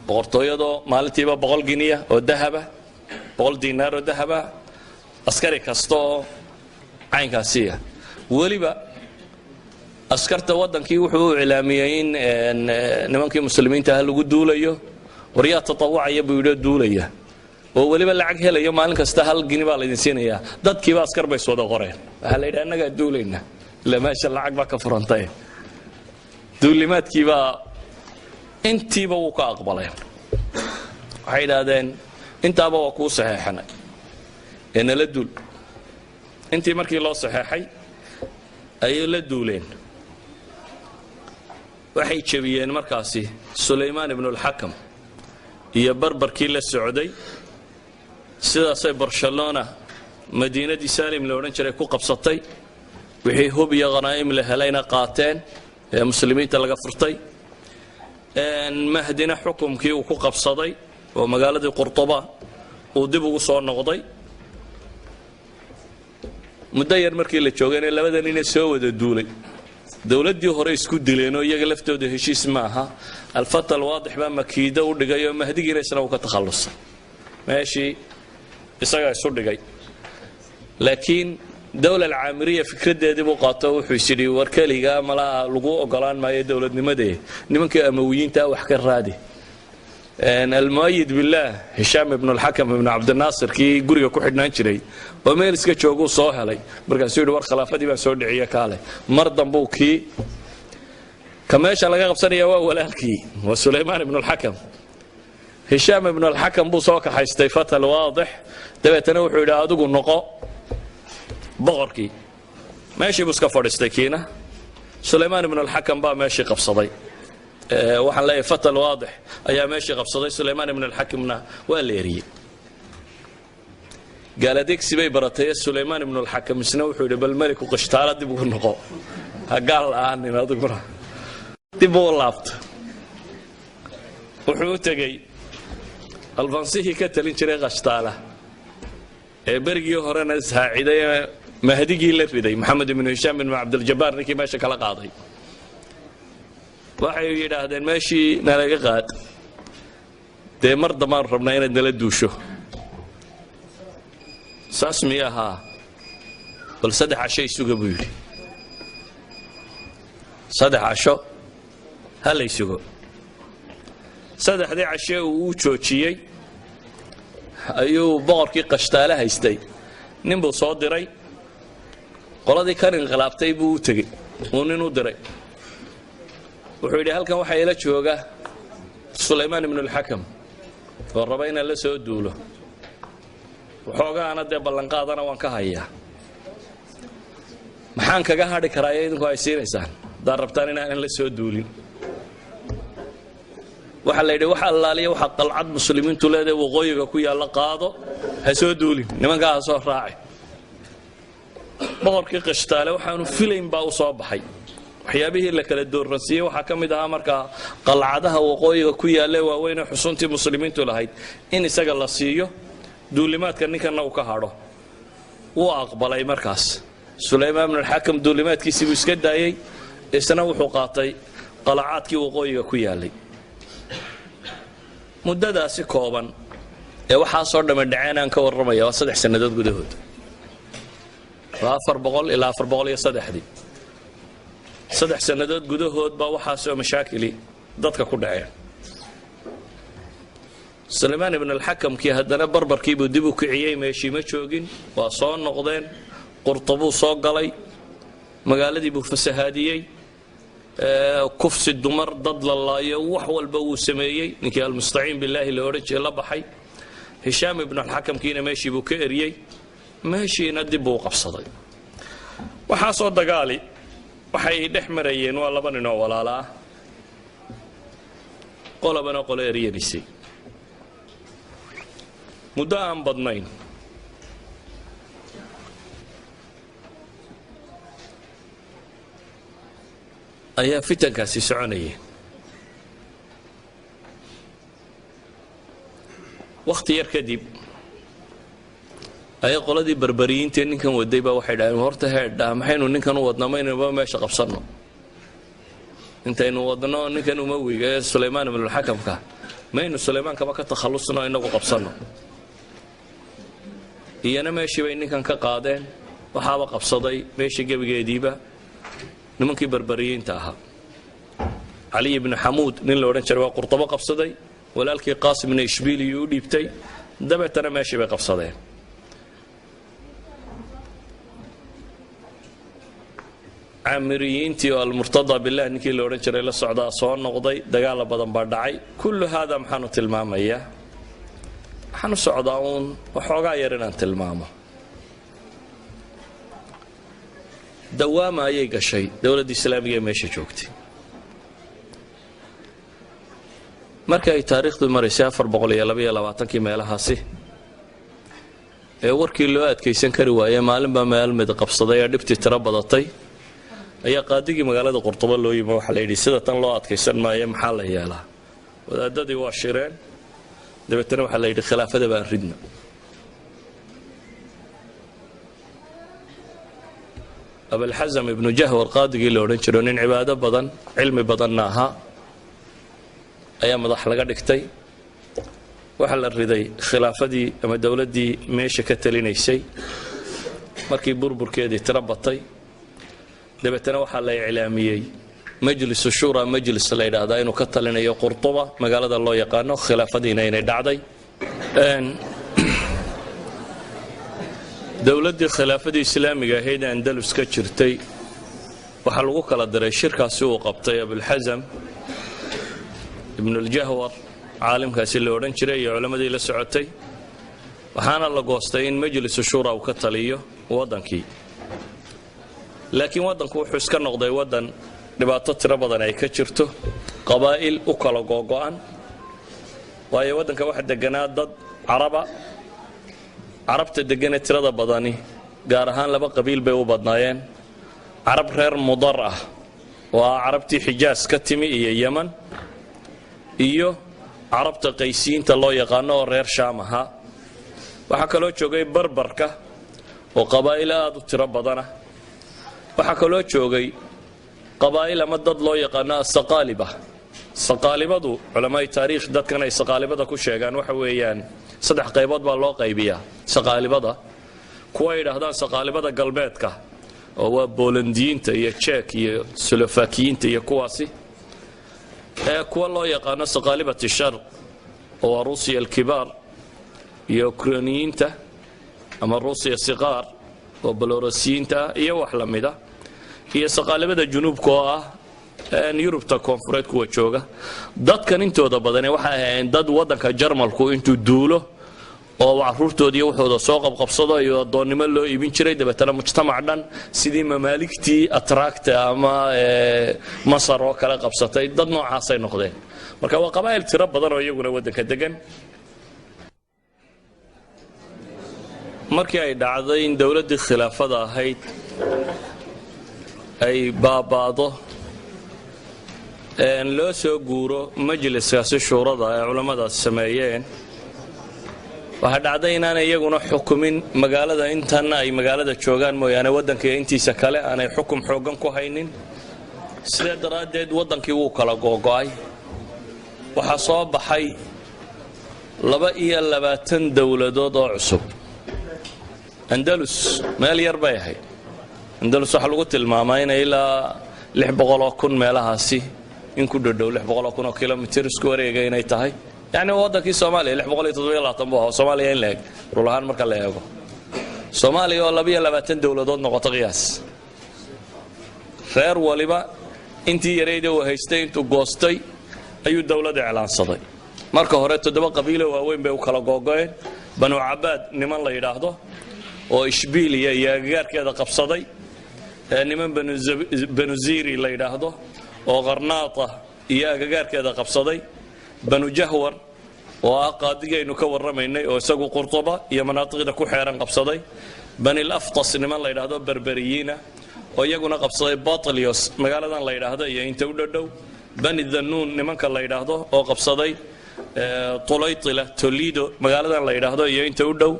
Boqortooyadoo maalintiiba 100 giniya oo dahaba, 100 dinaar oo dahaba, askari kasta oo caynkaasiya. Weliba askarta waddankii wuxuu u iclaamiyey in nimankii muslimiinta ah lagu duulayo. Waryaa tatawacaya, buu yidhi, oo duulaya oo weliba lacag helayo? Maalin kasta 1 gini baa laydin siinayaa. Dadkiiba askar bay iswada qoreen. Waxaa la yidhi, annagaa duulayna, ila meesha lacag baa ka furantay. Duulimaadkiibaa intiiba wuu ka aqbaleen. Waxay idhaahdeen, intaaba waa kuu saxeexanay ee nala duul. Intii markii loo saxeexay ayay la duuleen. Waxay jebiyeen markaasi Sulaymaan Ibnulxakam iyo barbarkii la socday. Sidaasay Barcelona madiinadii Saalim la odhan jiray ku qabsatay, wixii hub iyo khanaa'im la helayna qaateen ee muslimiinta laga furtay. Mahdina xukumkii uu ku qabsaday oo magaaladii Qurtuba uu dib ugu soo noqday. Muddo yar markii la joogayna labada nine soo wada duulay dowladdii hore isku dileenoo iyaga laftooda heshiis ma aha. Alfata Alwaadix baa makiido u dhigay oo Mahdigiina isna uu ka takhallusay, meeshii isagaa isu dhigay. Laakiin dowla alcaamiriya fikraddeedii buu qaato. Wuxuu is yidhi, war keligaa malaa lagu ogolaan maayo dowladnimadee, nimankii Amawiyiintaa wax ka raadi. Almuayid billaah Hishaam Ibnu Alxakam Ibnu Cabdinaasir, kii guriga ku xidhnaan jiray oo meel iska jooguu soo helay. Markaasuu yidhi, war khilaafadii baan soo dhiciye, kaale. Mar dambuu kii ka meesha laga qabsanaya waa walaalkii, waa Sulaymaan Ibnu Alxakam. Hishaam Ibnu Alxakam buu soo kaxaystay Fata Alwaadix. Dabeetana wuxuu yidhi, adigu noqo boqorkii. Meeshii buu iska fadhiistay kiina. Sulaymaan Ibnu Alxakam baa meeshii qabsaday, waxaan leeyahay Fata Alwaadix ayaa meeshii qabsaday. Sulaymaan Ibnu Alxakamna waa la eriyey. Gaaladeegsi bay baratay. Sulaymaan Ibnu Alxakam isna wuxuu yidhi, bal meliku Qishtaala dib ugu noqo, ha gaal la'aanin adiguna. Dib uu laabto, wuxuu u tegey Alfansihii ka talin jiray Qashtaala ee berigii horena ishaaciday ee Mahdigii la riday, Maxamed Ibnu Hishaam ibnu Cabdiljabaar, ninkii meesha kala qaaday. Waxay yidhaahdeen, meeshii nalaga qaad dee, mar dambaanu rabnaa inaad nala duusho. Saas miy ahaa? Bal 3 casho isuga, buu yidhi, 3 casho ha lay sugo. Saddexdii cashe uu u joojiyey ayuu boqorkii Qashtaale haystay nin buu soo diray. Qoladii kan inqilaabtay buu u tegey, uu nin u diray. Wuxuu yidhi, halkan waxaa ila jooga Sulaymaan Ibnulxakam oo raba inaan la soo duulo, waxoogaana dee ballanqaadana waan ka hayaa. Maxaan kaga hadhi karaa ee idinku ay siinaysaan haddaad rabtaan inaanan la soo duulin? Waxaa la yidhi, wax allaaliya waxa qalcad muslimiintu leedahay waqooyiga ku yaalla qaado. Ha soo duulin, nimankaa ha soo raaci. Boqorkii Qishtaale waxaanu filayn baa u soo baxay. Waxyaabihii la kala dooransiiyey waxaa ka mid ahaa markaa qalcadaha waqooyiga ku yaalla waaweynee xusuntii muslimiintu lahayd in isaga la siiyo, duulimaadka ninkanna uu ka hadho. Wuu aqbalay markaas. Sulaymaan bnulxakam duulimaadkiisii buu iska daayey, isna wuxuu qaatay qalacaadkii waqooyiga ku yaallay. Muddadaasi kooban ee waxaasoo dhamme dhaceen aan ka warramaya waa 3 sannadood gudahood, waa 400 ilaa 403-dii. 3 sannadood gudahood baa waxaasoo mashaakili dadka ku dhaceen. Sulaymaan ibn alxakamkii haddana barbarkiibuu dib u kiciyey. Meeshii ma joogin, waa soo noqdeen. Qurtabuu soo galay, magaaladii buu fasahaadiyey, kufsi, dumar, dad la laayo, wax walba wuu sameeyey. Ninkii Almustaciin Billaahi la odhan jiray la baxay Hishaam ibnu alxakamkiina meeshii buu ka eriyey, meeshiina dib buu u qabsaday. Waxaasoo dagaali waxay dhex marayeen waa laba nin oo walaala ah, qolabana qolo eryanisay. Muddo aan badnayn ayaa fitankaasi soconayay. Wakhti yar kadib ayaa qoladii Barbariyiintae ninkan waday baa waxay dhaheen: "Horta heedhaa, maxaynu ninkan u wadnaa? Maynaba meesha qabsanno intaynu wadno ninkan Umawiga ee Sulaymaan ibnulxakamka, maynu Sulaymaankaba ka takhallusno, inagu qabsanno." Iyana meeshii bay ninkan ka qaadeen. Waxaaba qabsaday meeshii gebigeediiba nimankii Barbariyiinta ahaa. Caliy ibnu Xamuud nin la odhan jiray waa Qurtabo qabsaday, walaalkii Qaasim ibnu Ishbiiliyuu u dhiibtay, dabeetana meeshii bay qabsadeen. Caamiriyiintii oo Almurtada Bilah ninkii la odhan jiray la socdaa soo noqday. Dagaala badan baa dhacay. Kullu haada maxaanu tilmaamayaa? Waxaan u socdaa uun waxoogaa yar inaan tilmaamo. Dawaama ayay gashay dowladda islaamiga ee meesha joogtay. Marka ay taariikhdu maraysay 422-kii meelahaasi ee warkii loo adkaysan kari waayey, maalinbaa meel mid qabsaday ee dhibtii tiro badatay, ayaa qaadigii magaalada Qurtubo loo yimi. Waxaa la yidhi: "Sida tan loo adkaysan maayo, maxaa la yeelaa?" Wadaadadii waa shireen. Dabeetana waxaa la yidhi: "Khilaafada baan ridna." Abalxasam ibnu Jahwar qaadigii la odhan jiro, nin cibaado badan, cilmi badanna ahaa, ayaa madax laga dhigtay. Waxaa la riday khilaafadii ama dowladdii meesha ka talinaysay markii burburkeedii tiro batay. Dabeetana waxaa la iclaamiyey Majlisu Shura, majlis la yidhaahdaa, inuu ka talinayo Qurtuba magaalada loo yaqaano, khilaafadiina inay dhacday. Dowladdii khilaafadii islaamiga ahayd ee Andalus ka jirtay waxaa lagu kala diray shirkaasi uu qabtay Abulxasam Ibnuljahwar, caalimkaasi la odhan jiray, iyo culammadii la socotay. Waxaana la goostay in Majlisu Shura uu ka taliyo waddankii. Laakiin waddanku wuxuu iska noqday waddan dhibaato tiro badan ay ka jirto, qabaa'il u kala googo'an, waayo waddanka waxa deganaa dad Caraba. Carabta degganee tirada badani gaar ahaan laba qabiil bay u badnaayeen: Carab reer Mudar ah oo ah Carabtii Xijaas ka timi iyo Yeman, iyo Carabta Qaysiyiinta loo yaqaano oo reer Shaam ahaa. Waxaa kaloo joogay Barbarka oo qabaa'il aada u tiro badana. Waxaa kaloo joogay qabaa'il ama dad loo yaqaano Asaqaaliba. Saqaalibadu, culamaai taariikh dadkan ay saqaalibada ku sheegaan waxa weeyaan saddex qaybood baa loo qaybiyaa saqaalibada. Kuwa yidhaahdaan saqaalibada galbeedka oo waa Boolandiyiinta iyo Jek iyo Solofakiyiinta iyo kuwaasi, ee kuwa loo yaqaano Saqaalibati Sharq oo waa Ruusiya alkibaar iyo Ukraniyiinta ama Ruusiya siqaar oo Balorasiyiinta ah iyo wax la mida, iyo saqaalibada junuubka oo ah Yurubta koonfureed kuwa jooga. Dadkan intooda badane waxay ahaayeen dad waddanka Jarmalku intuu duulo oo caruurtoodiiyo wuxuuda soo qabqabsado iyo addoonnimo loo iibin jiray. Dabeetana mujtamac dhan sidii mamaaligtii Atraagta ama Masar oo kale qabsatay, dad noocaasay noqdeen. Marka waa qabaa'il tiro badan oo iyaguna waddanka degan. Markii ay dhacday in dowladdii khilaafada ahayd ay baabaado, loo soo guuro majliskaasi shuurada ay culammadaasi sameeyeen, waxaa dhacday inaanay iyaguna xukumin magaalada. Intan ay magaalada joogaan mooyaane, waddanka intiisa kale aanay xukum xooggan ku haynin. Sidaa daraaddeed waddankii wuu kala googo'ay. Waxaa soo baxay 22 dowladood oo cusub. Andalus meel yar bay ahayd. Andalus waxaa lagu tilmaamaa inay ilaa 600,000 meelahaasi in ku dhodhow, 600,000 oo kilomitir isku wareega inay tahay. Yacni waddankii Soomaaliya 627 buu ahaa. Soomaaliya in la eg rul ahaan marka la eego, Soomaaliya oo 22 dowladood noqoto, qiyaas. Reer waliba intii yarayda uu haystay intuu goostay ayuu dowlad iclaansaday. Marka hore toddoba qabiilo waaweyn bay u kala googo'een: Banu Cabaad niman la yidhaahdo oo Ishbiiliya iyo agagaarkeeda qabsaday, niman Banu Ziri la yidhaahdo oo Qarnaata iyo agagaarkeeda qabsaday, Banu Jahwar oo ah qaadigaynu ka warramaynay oo isagu Qurtuba iyo manaatiqda ku xeeran qabsaday, Banil Aftas niman la yidhaahdo Berberiyiina oo iyaguna qabsaday Batlios magaaladan la yidhaahdo iyo inta u dhodhow, Bani Dhanuun nimanka la yidhaahdo oo qabsaday Tulaytila, Tolido magaaladan la yidhaahdo iyo inta u dhow,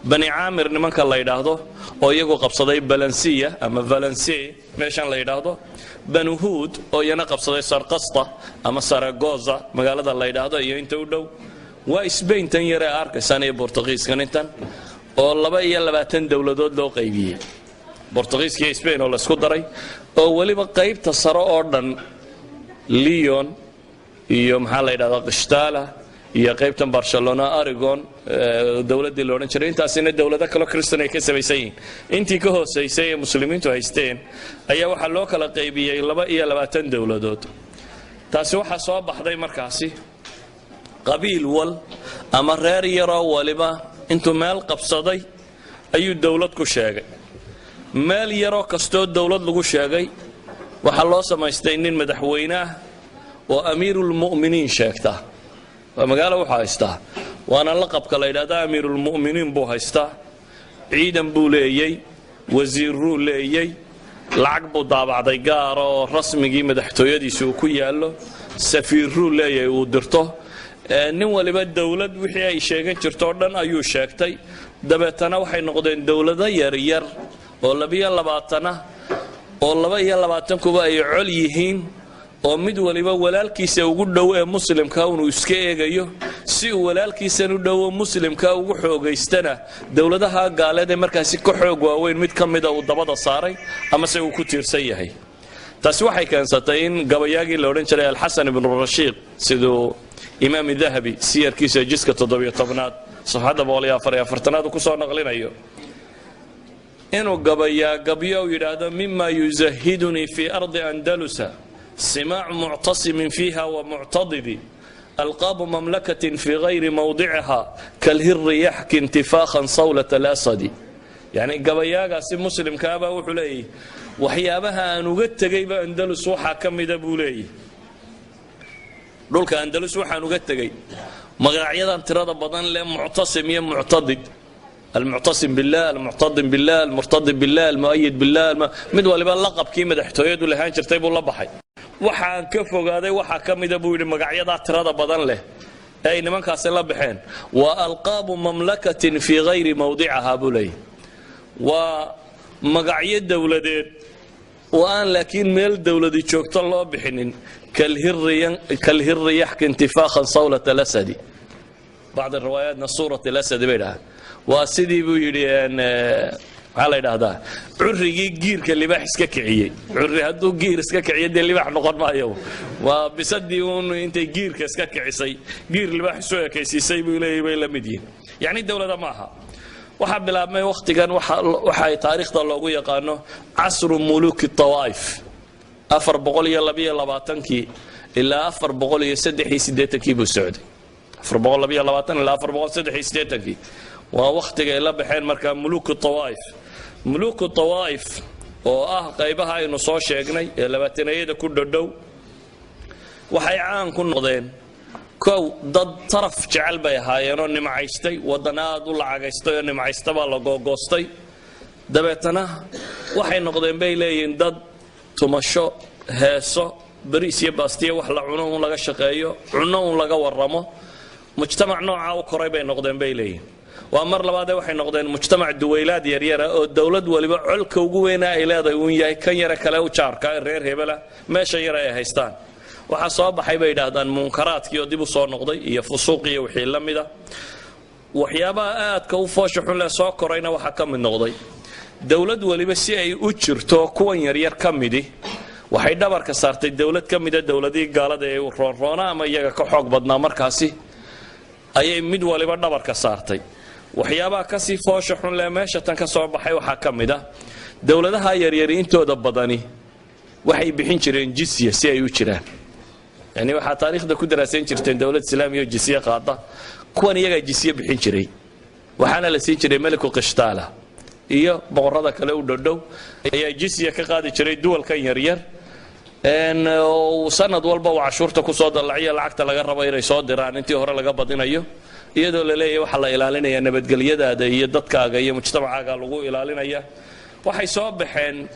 Bani Caamir nimanka la yidhaahdo oo iyagu qabsaday Balansiya ama Valencie meeshan la yidhaahdo, Banu Huud oo iyana qabsaday Sarkasta ama Saragoza magaalada la yidhaahdo iyo inta u dhow. Waa Sbaintan yare arkaysaan iyo Bortugiiskan intan oo 22 dowladood loo qaybiyey, Bortugiiska iyo Sbain oo laysku daray, oo weliba qaybta sare oo dhan, Leon iyo maxaa la yidhahdaa Qishtaala iyo qaybtan Barcelona, Aragon dowladdii la odhan jiray, intaasina dowlado kaloo Kristan ay ka samaysan yihiin. Intii ka hoosaysay ee muslimiintu haysteen ayaa waxaa loo kala qaybiyey 22 dowladood. Taasi waxaa soo baxday markaasi qabiil wal ama reer yaroo waliba intuu meel qabsaday ayuu dowlad ku sheegay. Meel yaroo kastoo dowlad lagu sheegay waxaa loo samaystay nin madaxweyne ah oo amiirulmu'miniin sheegta. Waa magaalo wuxuu haystaa, waana laqabka la yidhahda amiirulmu'miniin buu haystaa. Ciidan buu leeyey, wasiirruu leeyey, lacag buu daabacday gaara oo rasmigii madaxtooyadiisi uu ku yaallo, safiirruu leeyahay uu dirto. Nin waliba dowlad wixii ay sheegan jirto o dhan ayuu sheegtay. Dabeetana waxay noqdeen dowlado yaryar oo 22ah, oo 22kuba ay col yihiin, oo mid waliba walaalkiisa ugu dhow ee muslimka inuu iska eegayo si uu walaalkiisan u dhowo muslimka ugu xoogaystana dowladaha gaaleed ee markaasi ka xoog waaweyn mid ka mida uu dabada saaray amase uu ku tiirsan yahay. Taasi waxay keensatay in gabayaagii la odhan jiray Alxasan ibnu Rashiiq, siduu Imaam Dahabi siyarkiisa jiska 17aad safxadda 144aad uu kusoo naqlinayo, inuu gabayaa gabyo uu yidhaahdo: "Mima yuzahidunii fii ardi Andalusa simaacu muctasimin fiiha wa muctadidi, alqaabu mamlakatin fii gayri mawdiciha kalhiri yaxki intifaakhan sawlat alasadi." Yacni gabayaagaasi muslimkaabaa wuxuu leeyahy, waxyaabaha aan uga tegayba Andalus waxaa ka mida buu leeyahy, dhulka Andalus waxaan uga tegey magacyadan tirada badan leh, muctasim iyo muctadid, almuctasim billah, almuctadim billah, almurtadim billah, almu'ayid billah. Mid waliba laqabkii madaxtooyadu lahaan jirtay buu la baxay. Waxaan ka fogaaday waxaa ka mida buu yidhi magacyadaa tirada badan leh ee ay nimankaasi la baxeen. Waa alqaabu mamlakatin fii hayri mawdicahaa buu leeyahy, waa magacyo dowladeed oo aan laakiin meel dowladi joogto loo bixinin. Kalhiri yaxki intifaakhan sawlat alasadi, bacd riwaayaatna suurat alasadi bay dhahaan. Waa sidii buu yidhi, maxaa la yidhaahdaa, currigii giirka libaax iska kiciyey. Curri hadduu giir iska kiciyo dee libaax noqon maayo. Waa bisadii uun intay giirka iska kicisay giir libaax isu ekaysiisay buu leeyahy bay la mid yihiin. Yacni dowlada ma aha. Waxaa bilaabmay wakhtigan waxa ay taariikhda loogu yaqaano casru muluki tawaa'if, 422kii ilaa 483kii buu socday. 422 ilaa 483kii waa wakhtigay la baxeen markaa muluku tawaa'if. Muluku tawaa'if oo ah qaybaha aynu soo sheegnay ee labaatanayada ku dhodhow waxay caan ku noqdeen Kow, dad taraf jecel bay ahaayeenoo nimcaystay, waddan aad u lacagaystay oo nimcaysta baa la googoostay. Dabeetana waxay noqdeen, bay leeyihiin, dad tumasho, heeso, bariis iyo baastiya wax la cuno uun laga shaqeeyo, cunno uun laga warramo. Mujtamac noocaa u koray bay noqdeen, bay leeyihiin. Waa mar labaadee, waxay noqdeen mujtamac duwaylaad yaryara oo dowlad waliba colka ugu weyna ay leedahay uun yahay kan yare kale u jaarka, reer hebela, meesha yare ay haystaan. Waxaa soo baxay, bay yidhaahdaan, munkaraadkii oo dib u soo noqday iyo fusuuq iyo wixii la mida. Waxyaabaha aadka u foosha xun leh soo korayna waxaa ka mid noqday, dowlad waliba si ay u jirto kuwan yaryar ka midi waxay dhabarka saartay dowlad ka mida dowladihii gaalada ee roonroona ama iyaga ka xoog badnaa. Markaasi ayay mid waliba dhabarka saartay. Waxyaabaha kasii foosha xun leh meesha tan ka soo baxay waxaa ka mid ah, dowladaha yaryari intooda badani waxay bixin jireen jisya si ay u jiraan. Yani waxaa taariikhda ku daraasayn jirteen dowlad islaamiya oo jisye qaada. Kuwan iyagaa jisye bixin jiray, waxaana la siin jiray meliku Qishtaala iyo boqorada kale u dhodhow ayaa jisya ka qaadi jiray duwalkan yaryar. Sanad walba uu cashuurta kusoo dallaciyo, lacagta laga rabo inay soo diraan intii hore laga badinayo, iyadoo la leeyahay waxaa la ilaalinayaa nabadgelyadaada iyo dadkaaga iyo mujtamacaaga lagu ilaalinaya. Waxay soo baxeen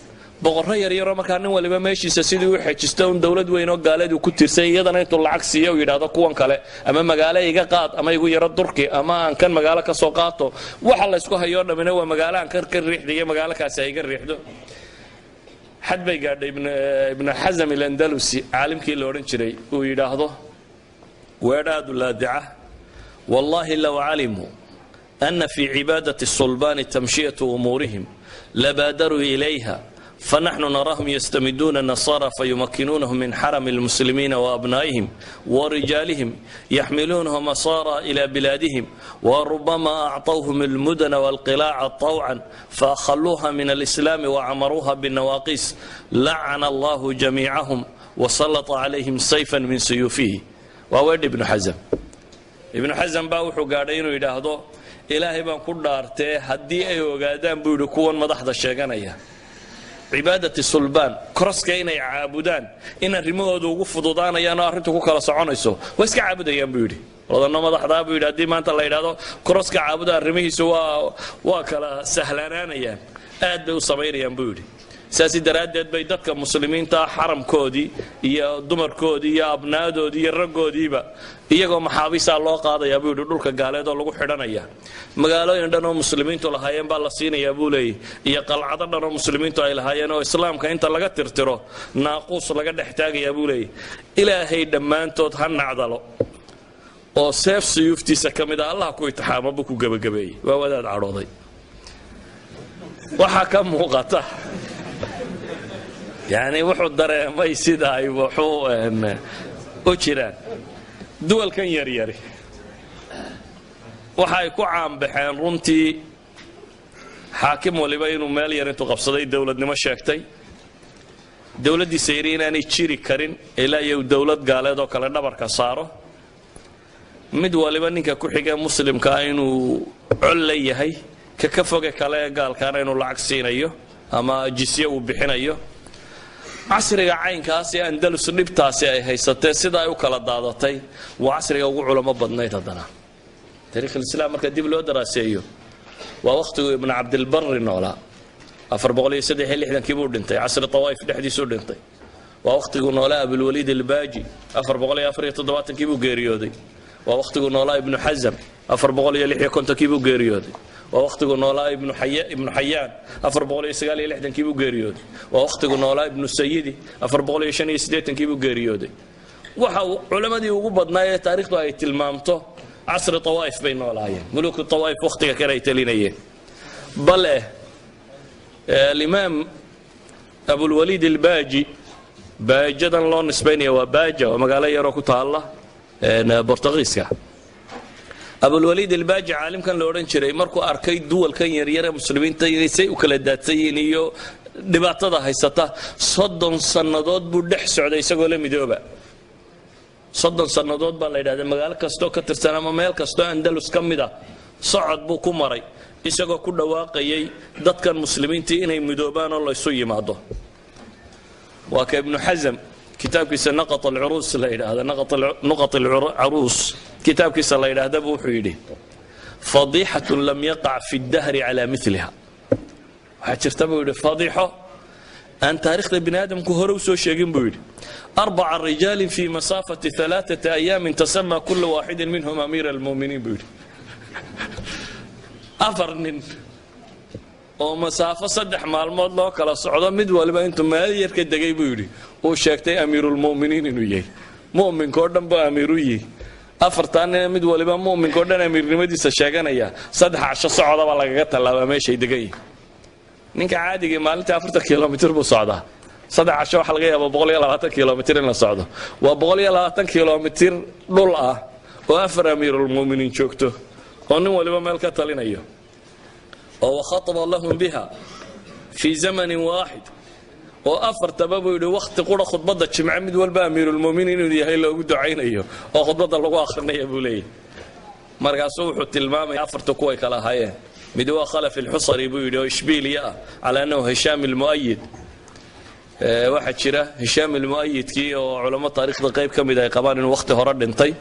boqorro yaryaroo markaa nin waliba meeshiisa sidii u xejisto un dowlad weyn oo gaaleedu ku tiirsan, iyadana intuu lacag siiyo uu yidhaahdo kuwan kale ama magaalo iga qaad ama igu yaro durki ama aan kan magaalo ka soo qaato. Waxa laysku hayoo dhammina waa magaalo aan kan ka riixda iyo magaalo kaasi ay iga riixdo. Xad bay gaadhay Ibnu Xasam Alandalusi, caalimkii la odhan jiray, uu yidhaahdo weedhaadu laadica: "Wallahi low calimuu ana fii cibaadati الsulbaani tamshiyatu umuurihim labaadaruu ilayha, fanaxnu naraahum yastamiduuna النasara fayumakinuunahum min xarami اlmuslimiina waabnaa'ihim warijaalihim, yaxmiluunahum asaara ila bilaadihim, warubama acطawhum اlmudana walqilaaca طawcan, faakhaluuha min alislaami wacamaruuha binawaaqis. Lacana allahu jamiicahum wasalata calayhim sayfan min suyuufihi." Waa weedh Ibnu Xasam. Ibnu Xasam baa wuxuu gaadhay inuu yidhaahdo: "Ilaahay baan ku dhaartee, haddii ay ogaadaan," buu yidhi, "kuwan madaxda sheeganaya cibaadati sulbaan, koroska inay caabudaan, in arrimahooda ugu fududaanayaan oo arrintu ku kala soconayso, waa iska caabudayaan," buu yidhi. "Wadano madaxdaa," buu yidhi, "haddii maanta la yidhahdo koroska caabuda, arrimihiisu waa kala sahlanaanayaan, aad bay u samaynayaan," buu yidhi. Saasi daraaddeed bay dadka muslimiinta xaramkoodii iyo dumarkoodii iyo abnaadoodii iyo raggoodiiba iyagoo maxaabiisaa loo qaadayaa, buu yidhi, dhulka gaaleed oo lagu xidhanaya. Magaalooyin dhan oo muslimiintu lahaayeen baa la siinayaa, buu leeyay, iyo qalcado dhan oo muslimiintu ay lahaayeen oo islaamka inta laga tirtiro naaquus laga dhex taagayaa, buu leeyay. "Ilaahay dhammaantood ha nacdalo oo seef suyuuftiisa ka mid a Allah ku itixaamo," buu ku gebagabeeyey. Waa wadaad cadhooday. Waxaa ka muuqata, yani, wuxuu dareemay sida ay wuxuu u jiraan. Duwalkan yaryari waxa ay ku caanbaxeen runtii xaakim waliba inuu meel yar intuu qabsaday dowladnimo sheegtay, dowladdiisa yidhi inaanay jiri karin ilaa iyo dowlad gaaleed oo kale dhabarka saaro, mid waliba ninka ku xigee muslimka ah inuu col la yahay, ka ka foge kale ee gaalkaana inuu lacag siinayo ama jisye uu bixinayo. Casriga caynkaas ee Andalus dhibtaasi ay haysatee, sida ay u kala daadatay, waa casriga ugu culamo badnayd. Haddana taariikh islaam marka dib loo daraaseeyo, waa wakhtiguu Ibnu Cabdilbari noolaa. 463-kii buu dhintay, casri tawaa'if dhexdiisuu dhintay. Waa wakhtiguu noolaa Abulwaliid Albaaji, 474-kii buu geeriyooday. Waa wakhtiguu noolaa Ibnu Xasam, 456-kii buu geeriyooday. Waa wakhtiguu noolaa Ibnu Xayaan, 469-kii buu geeriyooday. Waa wakhtiguu noolaa Ibnu Sayidi, 485-kii buu geeriyooday. Waxa culammadii ugu badnaa ee taariikhdu ay tilmaamto casri tawaa'if bay noolaayeen, muluku tawaa'if wakhtiga kale ay talinayeen. Bale alimaam Abulwaliid Albaaji, baajadan loo nisbaynaya waa Baaja, waa magaalo yaroo ku taalla Bortugiiska. Abulwaliid Albaaji, caalimkan la odhan jiray, markuu arkay duwalkan yaryare muslimiinta inay say u kala daadsan yihiin iyo dhibaatada haysata, 30 sannadood buu dhex socday isagoo la midooba. 30 sannadood baa la yidhahda magaalo kastoo ka tirsan ama meel kastoo Andalus ka mid a socod buu ku maray, isagoo ku dhawaaqayay dadkan muslimiintii inay midoobaan oo laysu yimaado. Waa ka Ibnu Xasam Kitaabkiisa Naqat Alcuruus la yidhaahda, Nuqat Alcaruus kitaabkiisa la yidhaahdaba, wuxuu yidhi: "Fadiixatun lam yaqac fi ddahri calaa miliha." Waxaa jirta, buu yidhi, fadiixo aan taarikhda bini aadamku hore u soo sheegin, buu yidhi: arbaca rijaalin fi masaafati 3 ayaamin tasamaa kula waaxidin minhum amiira almu'miniin, buu yidhi. Afar nin oo masaafo 3 maalmood loo kala socdo, mid waliba intuu meel yar ka degay, buu yidhi, uu sheegtay amiirulmu'miniin inuu yahay, mu'minka oo dhan buu amiiru yihi. Afartaa nina mid waliba mu'minka oo dhan amiirnimadiisa sheeganaya, 3 casho socodabaa lagaga tallaabaa meeshay degan yihin. Ninka caadigii maalintii 40 kilomitir buu socdaa. 3 casho waxaa laga yaabaa 120 kilomitir in la socdo. Waa 120 kilomitir dhul ah oo afar amiirulmu'miniin joogto oo nin waliba meel ka talinayo, oo wakhataba lahum biha fii zamanin waaxid, oo afartaba, buu yidhi, wakhti qura khudbadda Jimce mid walba amiirulmuminiin inuu yahay loogu ducaynayo oo khudbadda lagu akhrinaya, buu leeyahy. Markaasuu wuxuu tilmaamaya afarta kuway kala ahaayeen. Mid waa Khalaf Ilxusari, buu yidhi, oo Ishbiiliya ah, calaa annahu Hishaam Ilmu'ayid. Waxaa jira Hishaam Ilmu'ayidkii oo culamo taariikhda qayb ka mid ay qabaan inuu wakhti hore dhintay,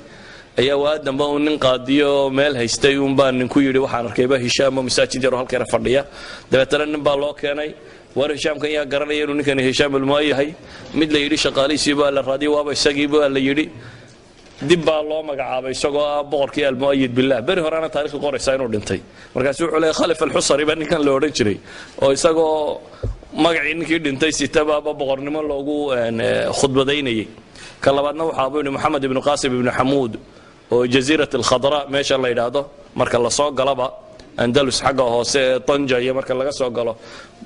ayaa waa dambe uu nin qaadiyo meel haystay uunbaa ninku yidhi: "Waxaan arkayba Hishaam oo masaajid yaroo halkeena fadhiya." Dabeetana nin baa loo keenay: "War, Hishaamkan yaa garanaya inuu ninkani Hishaam Ilmu'ayid yahay?" Mid la yidhi shaqaalihiisii baa la raadiyay, waaba isagii baa la yidhi. Dib baa loo magacaabay isagoo ah boqorkii Almu'ayid Billah. Beri horena taarikhdu qoraysaa inuu dhintay. Markaasu wuxuu leeyahy Khalif Alxusari baa ninkan la odhan jiray, oo isagoo magacii ninkii dhintay sitabaaba boqornimo loogu khudbadaynayay. Ka labaadna waxaa, buu yidhi, Moxamed ibnu Qaasim ibnu Xamuud, oo Jasiirat Alkhadra meesha la yidhaahdo, marka lasoo galaba Andalus xagga hoose ee Tanja iyo marka laga soo galo,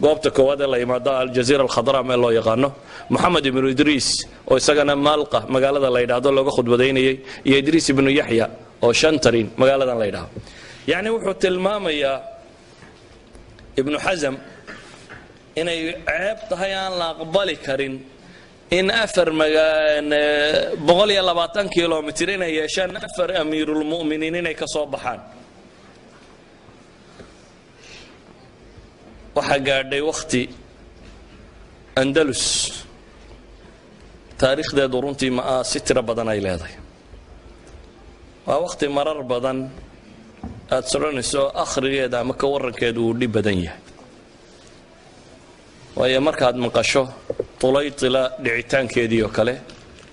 goobta koowaad ee la yimaado Aljaziira Alkhadra meel loo yaqaano. Moxamed ibnu Idriis, oo isagana Maalqa magaalada la yidhaahdo looga khudbadaynayay, iyo Idriis ibnu Yaxya oo Shantarin magaaladan la yidhaahdo. Yacni wuxuu tilmaamayaa Ibnu Xasam inay ceeb tahay aan la aqbali karin in afar 120 kilomitir inay yeeshaan afar amiirulmu'miniin inay ka soo baxaan. Waxaa gaadhay wakhti Andalus taariikhdeedu runtii ma'aasi tiro badan ay leedahay. Waa wakhti marar badan aada soconayso akhrigeeda ama ka warrankeedu uu dhib badan yahay, waayo markaad maqasho Tulaytila dhicitaankeedii oo kale.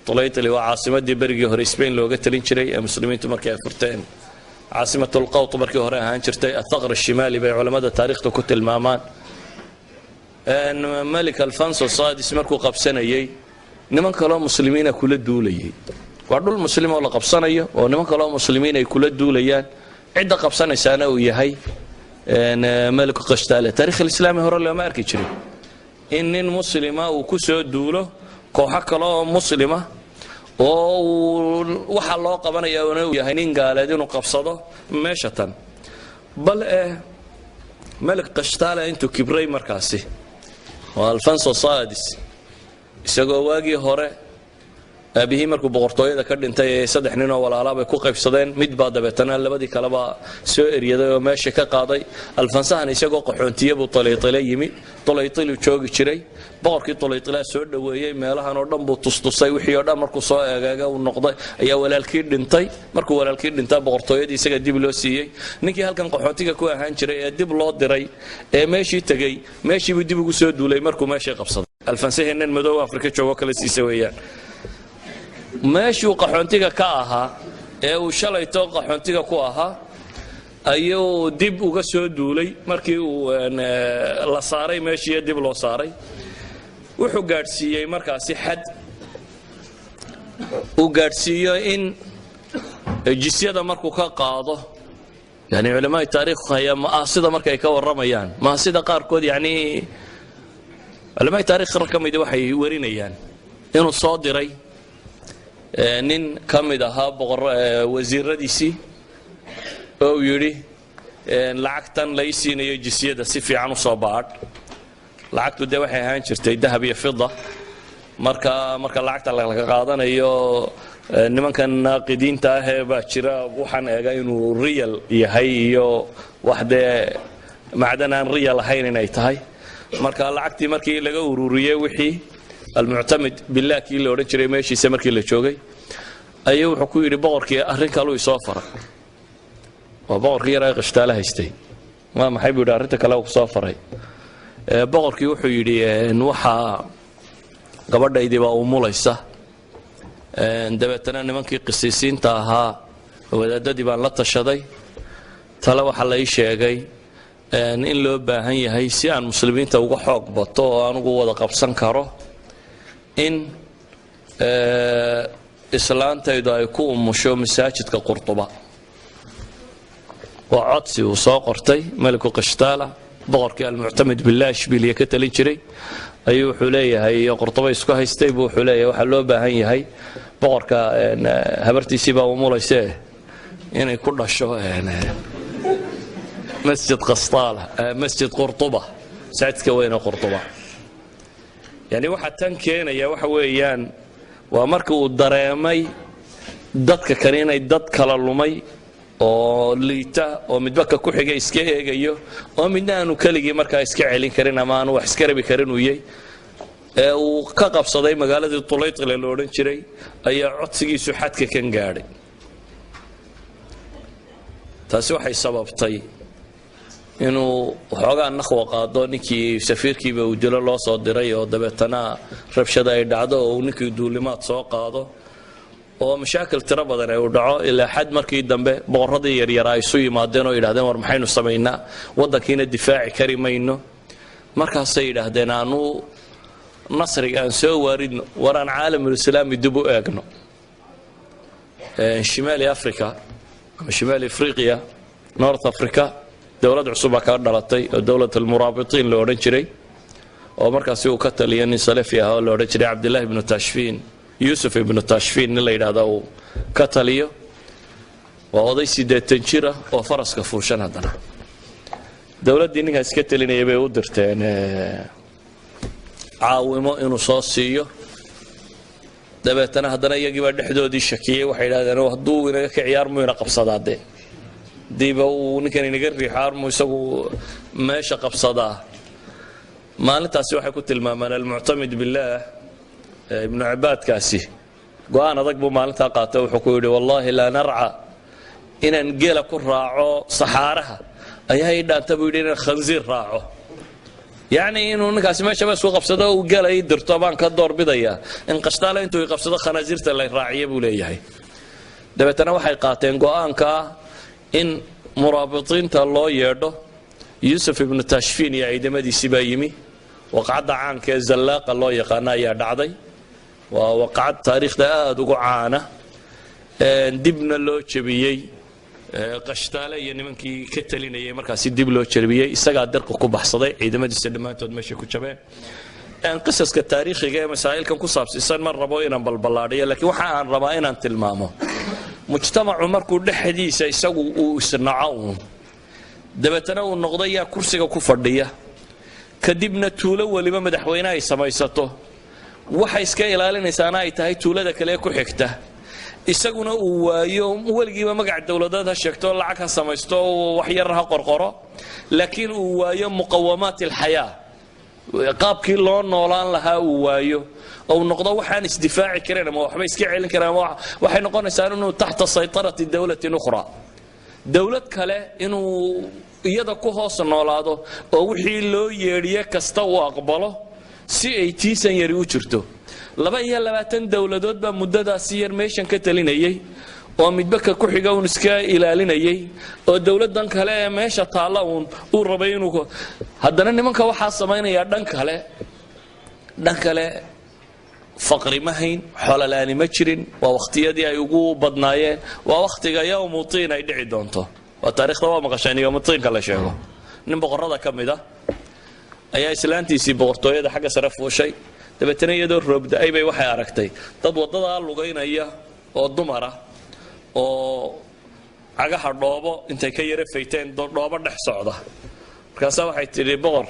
Tulaytili waa caasimadii berigii hore Sbain looga talin jiray ee muslimiintu markay ay furteen, caasimatulqawt markii hore ahaan jirtay, athaqr ashimaali bay culammada taariikhda ku tilmaamaan. Malik Alfonso Sadis markuu qabsanayey, niman kaloo muslimiina kula duulayay. Waa dhul muslim oo la qabsanayo oo niman kaloo muslimiin ay kula duulayaan, cidda qabsanaysaana uu yahay meliku Qashtaale. Taarikh alislaami hore looma arki jirin in nin muslima uu ku soo duulo kooxo kale oo muslima, oo uu waxa loo qabanaya una uu yahay nin gaaleed inuu qabsado meesha tan. Bal eh melik Qashtaale intuu kibray markaasi, waa Alfonso Sadis, isagoo waagii hore aabihii markuu boqortooyada ka dhintay ee saddex nin oo walaalaa bay ku qaybsadeen, mid baa dabeetana labadii kaleba soo eryaday oo meesha ka qaaday. Alfansahan isagoo qaxoontiye buu Tulaytile yimi. Tulaytiluu joogi jiray. Boqorkii Tulaytilaa soo dhoweeyey, meelahan oo dhan buu tustusay. Wixii oo dhan markuu soo egeega uu noqday ayaa walaalkii dhintay. Markuu walaalkii dhintaa, boqortooyadii isaga dib loo siiyey. Ninkii halkan qaxoontiga ku ahaan jiray ee dib loo diray ee meeshii tegey, meeshiibuu dib ugu soo duulay. Markuu meeshii qabsaday, Alfansahii nin madow Afrika joogo kala siisa weeyaan. Meeshuu qaxoontiga ka ahaa ee uu shalayto qaxoontiga ku ahaa ayuu dib uga soo duulay. Markii uu la saaray meeshiiyo dib loo saaray, wuxuu gaadhsiiyey markaasi xad uu gaadhsiiyo in jisyada markuu ka qaado. Yani culamaai taarikh ayaa ma'aasida markay ka warramayaan, maasida qaarkood, yani culamaai taarikh ka midi waxay warinayaan inuu soo diray nin ka mid ahaa boqor wasiiradiisii oo uu yidhi: "Lacagtan lay siinayo jisyada si fiican u soo baadh." Lacagtu dee waxay ahaan jirtay dahab iyo fida. Marka lacagta laga qaadanayo, nimankan naaqidiinta ahee baa jira, waxaan eega inuu real yahay iyo wax dee macdan aan real ahayn inay tahay. Marka lacagtii markii laga ururiyey wixii Almuctamid Billah kii la odhan jiray meeshiisa markii la joogay ayuu wuxuu ku yidhi, "Boqorkii arrin kaluu isoo faray." Waa boqorkii yaraa Qishtaale haystay. "Waa maxay?" buu yidhi. "Arrinta kale ku soo faray?" Boqorkii wuxuu yidhi, "Waxaa gabadhaydii baa umulaysa. Dabeetana nimankii qisiisiinta ahaa, wadaadadii baan la tashaday. Tale waxaa la ii sheegay in loo baahan yahay, si aan muslimiinta uga xoog bato oo anugu wada qabsan karo, in islaantaydu ay ku umusho masaajidka Qurtuba." Waa codsi uu soo qortay meliku Qishtaala. Boqorkii Almuctamid Billah Ishbiliya ka talin jiray ayuu wuxuu leeyahay, Qurtuba isku haystay buu wuxuu leeyahay, waxaa loo baahan yahay, boqorka habartiisii baa umulaysee, inay ku dhasho masjid Qastaala, masjid Qurtuba, masaajidka weyne Qurtuba. Yani waxaa tan keenaya waxa weeyaan waa marka uu dareemay dadka kale inay dad kala lumay oo liita oo midba ka ku xiga iska eegayo, oo midna aanu keligii markaa iska celin karin ama aanu wax iska rabi karin uu yey ee uu ka qabsaday magaaladii Tulaytile la odhan jiray, ayaa codsigiisu xadka kan gaadhay. Taasi waxay sababtay inuu waxoogaa nakhwa qaado ninkii safiirkiiba uu dilo loo soo diray, oo dabeetana rabshada ay dhacdo, oo uu ninkii duulimaad soo qaado, oo mashaakil tiro badan ay u dhaco, ilaa xad markii dambe boqorradii yaryaraa ay isu yimaadeen oo yidhahdeen, "War maxaynu samaynaa? Waddankiina difaaci kari mayno." Markaasay yidhaahdeen, "Aanu nasriga aan soo waaridno, war aan caalamulislaami dib u eegno." Shimaali Africa ama Shimaali Afriqiya, North Africa, dowlad cusub baa kaga dhalatay oo dowlad Almuraabitiin la odhan jiray, oo markaasi uu ka taliya nin salafi ah oo la odhan jiray Cabdillahi ibnu Tashfiin, Yuusuf ibnu Tashfiin nin la yidhahda uu ka taliyo. Waa oday 80 jir ah oo faraska fuushan. Haddana dowladdii ninkaas ka talinayay bay u dirteen caawimo inuu soo siiyo. Dabeetana haddana iyagiibaa dhexdoodii shakiyey. Waxay yidhahdeen, "Hadduu inaga kiciyo, armuu ina qabsadaa dee? Hadiiba uu ninkan inaga riixo, armuu isagu meesha qabsadaa?" Maalintaasi waxay ku tilmaamaan Almuctamid Billaah Ibnu Cibaadkaasi go'aan adag buu maalintaa qaatay. Wuxuu ku yidhi, "Wallaahi laa narca, inaan geela ku raaco saxaaraha ayaa ii dhaanta," buu yidhi, "inaan khansiir raaco. Yacni inuu ninkaasi meeshaba isku qabsado, uu geela ii dirto baan ka doorbidayaa in Qashtaale intuu i qabsado khanaasiirta la raaciyo," buu leeyahay. Dabeetana waxay qaateen go'aankaa in muraabitiinta loo yeedho. Yuusuf ibnu Tashfiin iyo ciidamadiisii baa yimi. Waqcadda caanka ee Zallaaqa loo yaqaano ayaa dhacday. Waa waqcad taariikhda aada ugu caana, dibna loo jebiyey Qashtaale iyo nimankii ka talinayay. Markaasi dib loo jebiyey, isagaa dirqa ku baxsaday, ciidamadiisa dhammaantood meeshay ku jabeen. Qisaska taariikhiga ee masaa'ilkan ku saabsiisan ma rabo inaan balballaadhiyo, laakiin waxa aan rabaa inaan tilmaamo, mujtamacu markuu dhexdiisa isagu uu isnaco uun, dabeetana uu noqdo yaa kursiga ku fadhiya, kadibna tuulo weliba madaxweyne ay samaysato, waxay iska ilaalinaysaana ay tahay tuulada kale ee ku xigta, isaguna uu waayo weligiiba magac dowladeed ha sheegto, lacag ha samaysto, wax yar ha qorqoro, laakiin uu waayo muqawamaat alxayaa, qaabkii loo noolaan lahaa uu waayo, ou noqdo waxaan isdifaaci karin ama waxba iska celin karin, ama waxay noqonaysaa inuu taxta saytarati dowlatin ukhra, dowlad kale inuu iyada ku hoos noolaado, oo wixii loo yeedhiye kasta uu aqbalo si ay tiisan yari u jirto. 22 dowladood baa muddadaasi yar meeshan ka talinayay, oo midba ka ku xiga uun iska ilaalinayay, oo dowladdan kale ee meesha taalla uun uu rabay inuu haddana nimanka waxaa samaynayaa. Dhan kale faqri ma hayn, xololaani ma jirin. Waa wakhtiyadii ay ugu badnaayeen. Waa wakhtiga yowmu tiin ay dhici doonto. Waa taarikhda waa maqasheen yowmu tiinka la sheego. Nin boqorrada ka mid ah ayaa islaantiisii boqortooyada xagga sare fuushay. Dabeetana iyadoo roobda-ay bay waxay aragtay dad waddadaa lugaynaya oo dumara, oo cagaha dhoobo intay ka yara fayteen dhoobo dhex socda. Markaasaa waxay tidhi, "Boqor,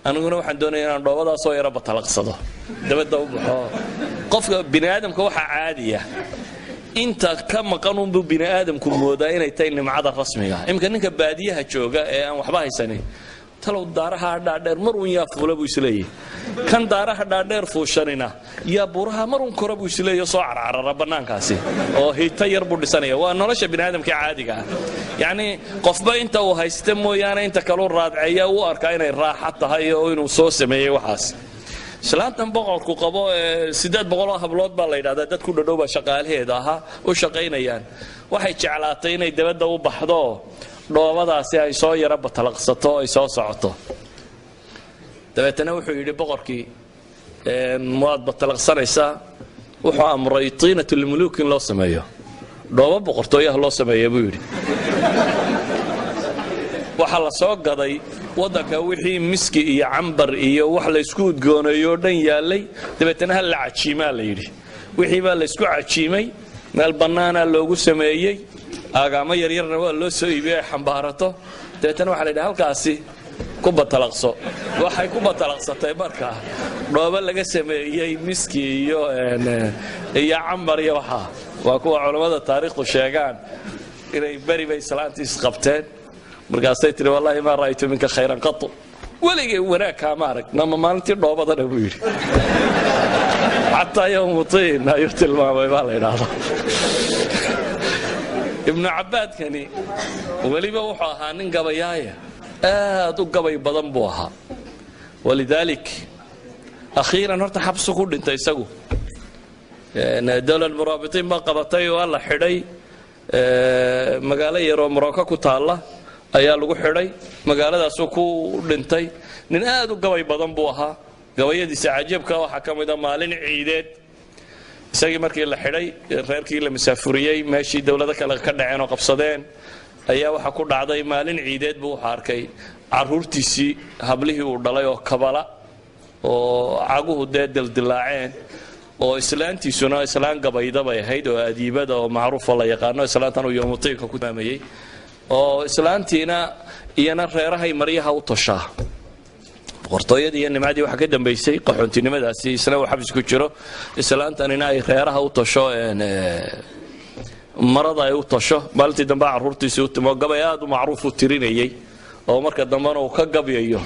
aniguna waxaan doonaya inaan dhoobadaasoo yaro batalaqsado, dabadda u baxo." Qofka bini aadamka waxaa caadiya inta ka maqan unbuu bini aadamku moodaa inay tahay nimcada rasmiga. Iminka ninka baadiyaha jooga ee aan waxba haysanin, talow daaraha dhaadheer mar uun yaa fuula, buu isleeyahy. Kan daaraha dhaadheer fuushanina yaa buuraha marun kora buu isleeyo, soo carcarara bannaankaasi oo hita yar buu dhisanaya. Waa nolosha biniaadamka caadiga ah. Yacni qofba inta uu haysta mooyaane inta kaleu raadceeya, u arkaa inay raaxa tahay oo inuu soo sameeyey waxaas. Islaantan boqorku qabo ee 800 oo hablood baa la yidhahdaa dad ku dhadhow baa shaqaalaheeda ahaa u shaqaynayaan, waxay jeclaatay inay dabadda u baxdo, dhoobadaasi ay soo yara batalaqsato, ay soo socoto. Dabeetana wuxuu yidhi boqorkii: "Waad batalaqsanaysaa." Wuxuu amray طينة الملوك in loo sameeyo, dhoobo boqortooyaha loo sameeya buu yidhi. Waxaa la soo gaday waddanka wixii miski iyo cambar iyo wax laysku udgooneeyo o dhan yaallay. Dabeetana hal la cajiimaa la yidhi. Wixii baa laysku cajiimay, meel bannaanaa loogu sameeyey, aagaamo yaryarna waa loo soo iibiyey ay xambaarato. Dabeetana waxa la yidhi: "Halkaasi ku batalaqso." Waxay ku batalaqsatay markaa dhoobo laga sameeyey miski iyo cambar iyo waxaa. Waa kuwa culammada taariikhdu sheegaan inay beri bay islaantii isqabteen. Markaasay tihi: "Wallaahi ما رأيت منك خيرا قط, weligay wanaag kaama arag." Nama maalintii dhoobadana buu yidhi, xataa يوم طين ayuu tilmaamay baa la idhaahdaa. Ibnu cabbaadkani weliba wuxuu ahaa nin gabayaaya, aad u gabay badan buu ahaa. ولذلك akhiiran horta xabsu ku dhintay isagu. Dowlad muraabitiin baa qabatay, waa la xidhay. Magaalo yaroo Morocco ku taalla ayaa lagu xidhay, magaaladaasuu ku dhintay. Nin aad u gabay badan buu ahaa. Gabayadiisa cajiibka waxaa ka mida maalin ciideed isagii markii la xidhay, reerkii la masaafuriyey, meeshii dowlado kale ka dhaceen oo qabsadeen, ayaa waxaa ku dhacday maalin ciideed buu wuxuu arkay caruurtiisii, hablihii uu dhalay oo kabala oo caguhu dee dildilaaceen, oo islaantiisuna islaan gabayda bay ahayd oo adiibada oo macruufa la yaqaano, islaantan uu yoomutiinka ku maamayey, oo islaantiina iyana reerahay maryaha u toshaa. Boqortooyadii iyo nimcadii waxaa ka dambaysay qaxoontinimadaasi, isna uu xabis ku jiro, islaantanina ay reeraha u tosho, marada ay u tosho. Maalintii dambe carruurtiisii u timo, gabay aad u macruuf u tirinayey oo marka dambena uu ka gabyayo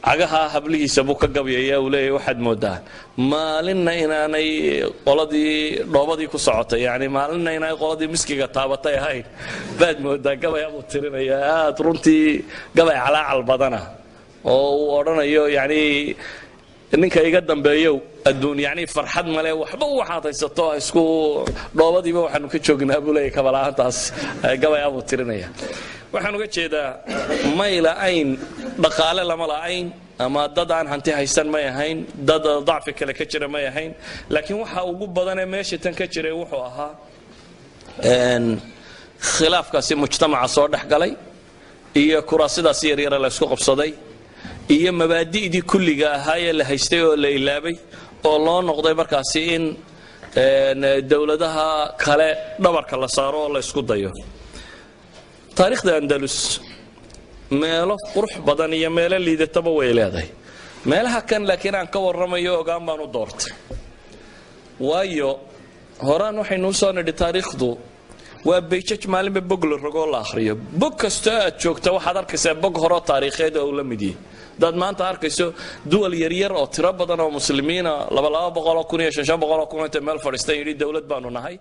cagaha hablihiisa buu ka gabyaya. Uu leeyahy: "Waxaad moodaa maalinna inaanay qoladii dhoobadii ku socotay, yani maalinna inaanay qoladii miskiga taabatay ahayn baad moodaa." Gabaya buu tirinaya aad runtii gabay calaacal badana oo uu odhanayo: "Yani ninka iga dambeeyow, adduun yani farxad male, waxba waxaad haysato isku dhoobadiiba waxaanu ka joognaa," buu leeyahy. Kabala'aantaas gabaya buu tirinaya. Waxaan uga jeedaa, may la'ayn dhaqaale, lama la'ayn, ama dad aan hanti haysan may ahayn, dad dacfi kale ka jira may ahayn, laakiin waxa ugu badanee meesha tan ka jiray wuxuu ahaa khilaafkaasi mujtamaca soo dhex galay iyo kuraasidaasi yaryara la ysku qabsaday iyo mabaadi'dii kulliga ahaa ee la haystay oo la ilaabay, oo loo noqday markaasi in dowladaha kale dhabarka la saaro oo la ysku dayo. Taariikhda Andalus meelo qurux badan iyo meelo liidataba way leedahay. Meelaha kan laakiin aan ka warramayo ogaan baan u doortay, waayo horaan waxaynu usoo nidhi taariikhdu waa bayjaj maalinba bog la rogoo la akhriyo. Bog kastoo aad joogta waxaad arkaysaa bog horoo taariikheed oo uu la mid yahay. Hadaad maanta arkayso duwal yaryar oo tiro badan oo muslimiina, 200-200 kun iyo 500-500 kun, intay meel fadhiistan yidhi dowlad baanu nahay.